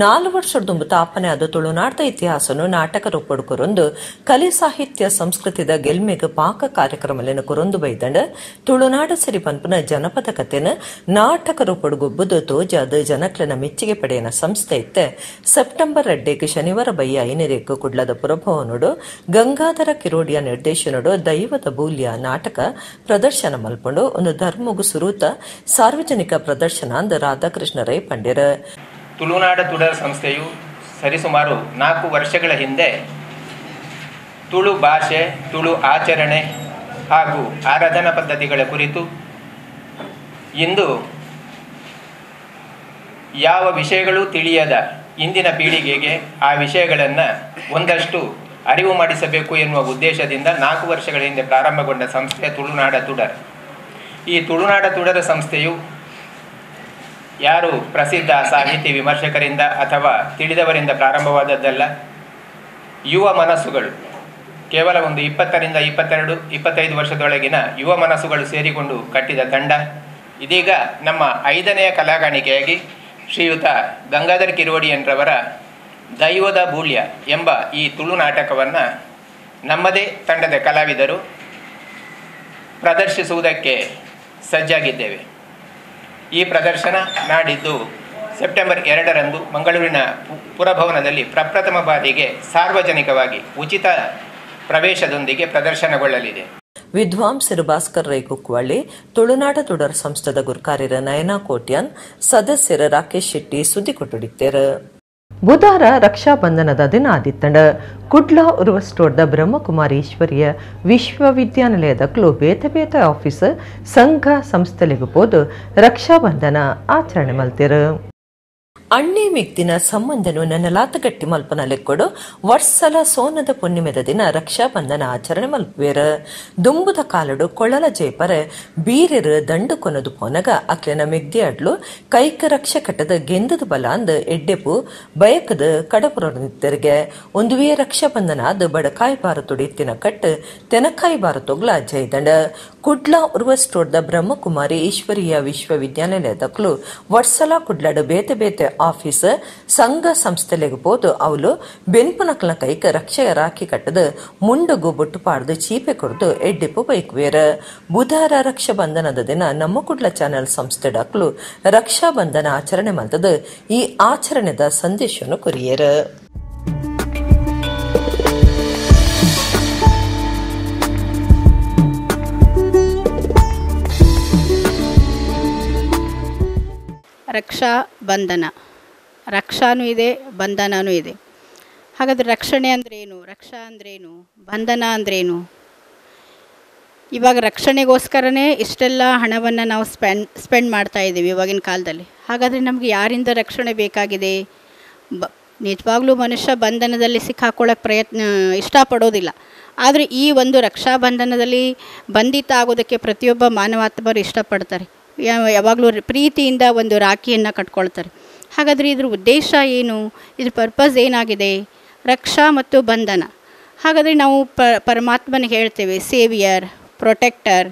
4 ವರ್ಷದ ತಾಪನೆ ಆದ ತುಳುನಾಡದ ಇತಿಹಾಸನು ನಾಟಕ ರೂಪಡ್ ಕೊರೊಂದು ಕಲೆ ಸಾಹಿತ್ಯ ಸಂಸ್ಕೃತಿದ ಗೆಲ್ಮೆಗ್ ಪಾಕ ಕಾರ್ಯಕ್ರಮಲೆನ್ ಕೊರೊಂದು ಬೈದಂಡ ತುಳುನಾಡ ಸಿರಿ ಪನ್ಪುನ ಜನಪದ ಕಥೆನ ನಾಟಕ ರೂಪಡ್ ಗೊಬ್ಬುದು ತೋಜಾದ ಜನಕ್ಲೆನ ಮೆಚ್ಚುಗೆ ಪಡೆಯನ ಸಂಸ್ಥೆ ಇತ್ತೆ ಸೆಪ್ಟೆಂಬರ್ 2 ಶನಿವಾರ ಬಯ್ಯ 5 ಕುಡ್ಲದ ಪುರಭವನೋಡು ಗಂಗಾಧರ ಕಿರೋಡಿಯ ನಿರ್ದೇಶನೋಡು ದೈವದ ಬೂಲ್ಯ ನಾಟಕ ಪ್ರದರ್ಶನ ಮಲ್ಪೊಂಡು ಒಂದು ಧರ್ಮಗು ಸುರೂತ ಸಾರ್ವಜನಿಕ ಪ್ರದರ್ಶನ ಅಂದ ರಾಧಾಕೃಷ್ಣ ರೈ ಪಂಡ್ಯರ. ತುಳುನಾಡ ತುಡರ್ ಸಂಸ್ಥೆಯು ಸರಿಸುಮಾರು 4 ವರ್ಷಗಳ ಹಿಂದೆ ತುಳು ಭಾಷೆ, ತುಳು ಆಚರಣೆ ಹಾಗೂ ಆರಾಧನಾ ಪದ್ಧತಿಗಳ ಕುರಿತು ಇಂದು ಯಾವ ವಿಷಯಗಳೂ ತಿಳಿಯದ ಇಂದಿನ ಪೀಳಿಗೆಗೆ ಆ ವಿಷಯಗಳನ್ನು ಒಂದಷ್ಟು ಅರಿವು ಮಾಡಿಸಬೇಕು ಎನ್ನುವ ಉದ್ದೇಶದಿಂದ 4 ವರ್ಷಗಳ ಹಿಂದೆ ಪ್ರಾರಂಭಗೊಂಡ ಸಂಸ್ಥೆ ತುಳುನಾಡ ತುಡರ್. ಈ ತುಳುನಾಡ ತುಡರ ಸಂಸ್ಥೆಯು ಯಾರು ಪ್ರಸಿದ್ಧ ಸಾಹಿತಿ ವಿಮರ್ಶಕರಿಂದ ಅಥವಾ ತಿಳಿದವರಿಂದ ಪ್ರಾರಂಭವಾದದ್ದಲ್ಲ. ಯುವ ಮನಸ್ಸುಗಳು, ಕೇವಲ ಒಂದು 20 ರಿಂದ 22, 25 ವರ್ಷದೊಳಗಿನ ಯುವ ಮನಸ್ಸುಗಳು ಸೇರಿಕೊಂಡು ಕಟ್ಟಿದ ತಂಡ. ಇದೀಗ ನಮ್ಮ 5ನೇ ಕಲಾಕಾಣಿಕೆಯಾಗಿ ಶ್ರೀಯುತ ಗಂಗಾಧರ್ ಕಿರೋಡಿಯನ್ರವರ ದೈವದ ಬೂಳ್ಯ ಎಂಬ ಈ ತುಳು ನಾಟಕವನ್ನು ನಮ್ಮದೇ ತಂಡದ ಕಲಾವಿದರು ಪ್ರದರ್ಶಿಸುವುದಕ್ಕೆ ಸಜ್ಜಾಗಿದ್ದೇವೆ. ಈ ಪ್ರದರ್ಶನ ನಾಡಿದ್ದು ಸೆಪ್ಟೆಂಬರ್ 2ರಂದು ಮಂಗಳೂರಿನ ಪುರಭವನದಲ್ಲಿ ಪ್ರಪ್ರಥಮ ಬಾರಿಗೆ ಸಾರ್ವಜನಿಕವಾಗಿ ಉಚಿತ ಪ್ರವೇಶದೊಂದಿಗೆ ಪ್ರದರ್ಶನಗೊಳ್ಳಲಿದೆ. ವಿದ್ವಾಂಸರು ಭಾಸ್ಕರ್ ರೈ ಕುಕ್ವಳ್ಳಿ, ತುಳುನಾಡ ತುಡರ್ ಸಂಸ್ಥೆದ ಗುರ್ಕಾರ್ಯರ ನಯನಾ ಕೋಟ್ಯಾನ್, ಸದಸ್ಯರ ರಾಕೇಶ್ ಶೆಟ್ಟಿ ಸುದ್ದಿ ಕೊಟ್ಟುಡಿತ್ತೇರು. ಬುಧವಾರ ರಕ್ಷಾಬಂಧನದ ದಿನ ಆದಿತ್ತಂಡ ಕುಡ್ಲ ಉರ್ವಸ್ಟೋರ್ದ ಬ್ರಹ್ಮಕುಮಾರಿ ಈಶ್ವರಿಯ ವಿಶ್ವವಿದ್ಯಾನಿಲಯದ ಕ್ಲೋ ಬೇತೆ ಬೇತೆ ಆಫೀಸ್ ಸಂಘ ಸಂಸ್ಥೆಲಿಗೂ ಪೋದು ರಕ್ಷಾಬಂಧನ ಆಚರಣೆ ಮಲ್ತಿರು. ಅಣ್ಣೆ ಮಿಕ್ತಿನ ಸಂಬಂಧನು ನನ್ನಲಾತ ಗಟ್ಟಿ ಮಲ್ಪನ ಲೆಕ್ಕೊಡು ವರ್ಷಲ ಸೋನದ ಪುಣ್ಣಿಮೆದ ದಿನ ರಕ್ಷಾಬಂಧನ ಆಚರಣೆ ಮಲ್ಪುವೇರು. ದುಂಬುದ ಕಾಲಡು ಕೊಳಲ ಜೇಪರೆ ಬೀರೆರು ದಂಡು ಕೊನದು ಪೋನಗ ಅಕ್ಲೆನ ಮೆಗ್ದಿ ಅಡ್ಲು ಕೈಕ ರಕ್ಷೆ ಕಟ್ಟದ ಗೆಂದದ ಬಲ ಅಂದ್ ಎಡ್ಡೆಪು ಬಯಕದ ಕಡಪುರನಿತ್ತೆರಿಗೆ ಒಂದುವೇ ರಕ್ಷಾಬಂಧನ ಆದ ಬಡಕಾಯಿ ಬಾರತೊಡು ಇತ್ತಿನ ಕಟ್ಟು ತೆನಕಾಯಿ ಬಾರತೊಗ್ಲ ಜೈದಂಡ. ಕುಡ್ಲ ಉರ್ವಸ್ಟೋರ್ದ ಬ್ರಹ್ಮಕುಮಾರಿ ಈಶ್ವರಿಯ ವಿಶ್ವವಿದ್ಯಾನಿಲಯದಕ್ಲು ವರ್ಷಲ ಕುಡ್ಲಡು ಬೇತೆ ಬೇತೆ ಆಫೀಸ್ ಸಂಘ ಸಂಸ್ಥೆಲೆಗ್ ಪೋದು ಅವಲು ಬೆನ್ಪುನಕ್ಲ ಕೈಕ ರಕ್ಷೆಯ ರಾಖಿ ಕಟ್ಟದ ಮುಂಡುಗು ಬೊಟ್ಟು ಪಾಡ್ದು ಚೀಪೆ ಕೊರ್ದು ಎಡ್ಡಿಪು ಬೈಕ್ವೇರ. ಬುಧವಾರ ರಕ್ಷಾಬಂಧನದ ದಿನ ನಮ್ಮ ಕುಡ್ಲ ಚಾನೆಲ್ ಸಂಸ್ಥೆ ಡಾಕ್ಲು ರಕ್ಷಾಬಂಧನ ಆಚರಣೆ ಮಲ್ತದ ಈ ಆಚರಣೆದ ಸಂದೇಶವನ್ನು ಕೊರಿಯೇರ. ರಕ್ಷಾ ಬಂಧನ, ರಕ್ಷಾನೂ ಇದೆ ಬಂಧನವೂ ಇದೆ. ಹಾಗಾದರೆ ರಕ್ಷಣೆ ಅಂದ್ರೇನು, ರಕ್ಷಾ ಅಂದ್ರೇನು, ಬಂಧನ ಅಂದ್ರೇನು? ಇವಾಗ ರಕ್ಷಣೆಗೋಸ್ಕರನೇ ಇಷ್ಟೆಲ್ಲ ಹಣವನ್ನು ನಾವು ಸ್ಪೆಂಡ್ ಮಾಡ್ತಾಯಿದ್ದೀವಿ ಇವಾಗಿನ ಕಾಲದಲ್ಲಿ. ಹಾಗಾದರೆ ನಮಗೆ ಯಾರಿಂದ ರಕ್ಷಣೆ ಬೇಕಾಗಿದೆ? ನಿಜವಾಗ್ಲೂ ಮನುಷ್ಯ ಬಂಧನದಲ್ಲಿ ಸಿಕ್ಕಾಕೊಳ್ಳೋಕ್ಕೆ ಪ್ರಯತ್ನ ಇಷ್ಟಪಡೋದಿಲ್ಲ. ಆದರೆ ಈ ಒಂದು ರಕ್ಷಾ ಬಂಧನದಲ್ಲಿ ಬಂಧಿತ ಆಗೋದಕ್ಕೆ ಪ್ರತಿಯೊಬ್ಬ ಮಾನವಾತ್ಮರು ಇಷ್ಟಪಡ್ತಾರೆ. ಯಾವಾಗಲೂ ಪ್ರೀತಿಯಿಂದ ಒಂದು ರಾಖಿಯನ್ನು ಕಟ್ಕೊಳ್ತಾರೆ. ಹಾಗಾದರೆ ಇದ್ರ ಉದ್ದೇಶ ಏನು, ಇದ್ರ ಪರ್ಪಸ್ ಏನಾಗಿದೆ? ರಕ್ಷಾ ಮತ್ತು ಬಂಧನ. ಹಾಗಾದರೆ ನಾವು ಪರಮಾತ್ಮನಿಗೆ ಹೇಳ್ತೇವೆ ಸೇವಿಯರ್, ಪ್ರೊಟೆಕ್ಟರ್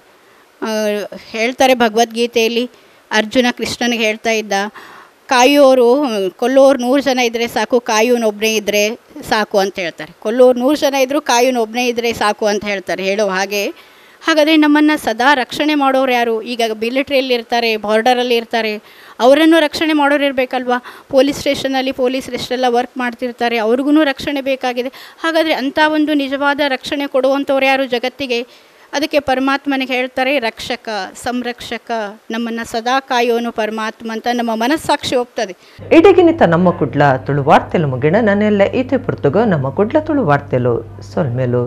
ಹೇಳ್ತಾರೆ. ಭಗವದ್ಗೀತೆಯಲ್ಲಿ ಅರ್ಜುನ ಕೃಷ್ಣನಿಗೆ ಹೇಳ್ತಾ ಇದ್ದ, ಕಾಯೋರು ಕೊಲ್ಲೋರು 100 ಜನ ಇದ್ದರೆ ಸಾಕು, ಕಾಯೋನೊಬ್ಬನೇ ಇದ್ದರೆ ಸಾಕು ಅಂತ ಹೇಳ್ತಾರೆ. ಕೊಲ್ಲೋರು 100 ಜನ ಇದ್ದರೂ ಕಾಯೋನೊಬ್ಬನೇ ಇದ್ದರೆ ಸಾಕು ಅಂತ ಹೇಳ್ತಾರೆ ಹೇಳೋ ಹಾಗೆ. ಹಾಗಾದರೆ ನಮ್ಮನ್ನು ಸದಾ ರಕ್ಷಣೆ ಮಾಡೋರು ಯಾರು? ಈಗ ಮಿಲಿಟ್ರಿಯಲ್ಲಿ ಇರ್ತಾರೆ, ಬಾರ್ಡರಲ್ಲಿ ಇರ್ತಾರೆ, ಅವರನ್ನು ರಕ್ಷಣೆ ಮಾಡೋರು ಇರಬೇಕಲ್ವ? ಪೊಲೀಸ್ ಸ್ಟೇಷನಲ್ಲಿ ಪೊಲೀಸರು ಎಷ್ಟೆಲ್ಲ ವರ್ಕ್ ಮಾಡ್ತಿರ್ತಾರೆ, ಅವ್ರಿಗೂ ರಕ್ಷಣೆ ಬೇಕಾಗಿದೆ. ಹಾಗಾದರೆ ಅಂಥ ಒಂದು ನಿಜವಾದ ರಕ್ಷಣೆ ಕೊಡುವಂಥವ್ರು ಯಾರು ಜಗತ್ತಿಗೆ? ಅದಕ್ಕೆ ಪರಮಾತ್ಮನಿಗೆ ಹೇಳ್ತಾರೆ ರಕ್ಷಕ, ಸಂರಕ್ಷಕ, ನಮ್ಮನ್ನು ಸದಾ ಕಾಯೋನು ಪರಮಾತ್ಮ ಅಂತ ನಮ್ಮ ಮನಸ್ಸಾಕ್ಷಿ ಒಪ್ತದೆ. ಇಡಗಿನಿತ ನಮ್ಮ ಕುಡ್ಲ ತುಳು ವಾರ್ತೆಲು ಮುಗಿಣ ನನ್ನೆಲ್ಲ ಈತೆ ಪುರ್ತುಗು ನಮ್ಮ ಕುಡ್ಲ ತುಳು ವಾರ್ತೆಲು ಸೊಲ್ಮೆಲು.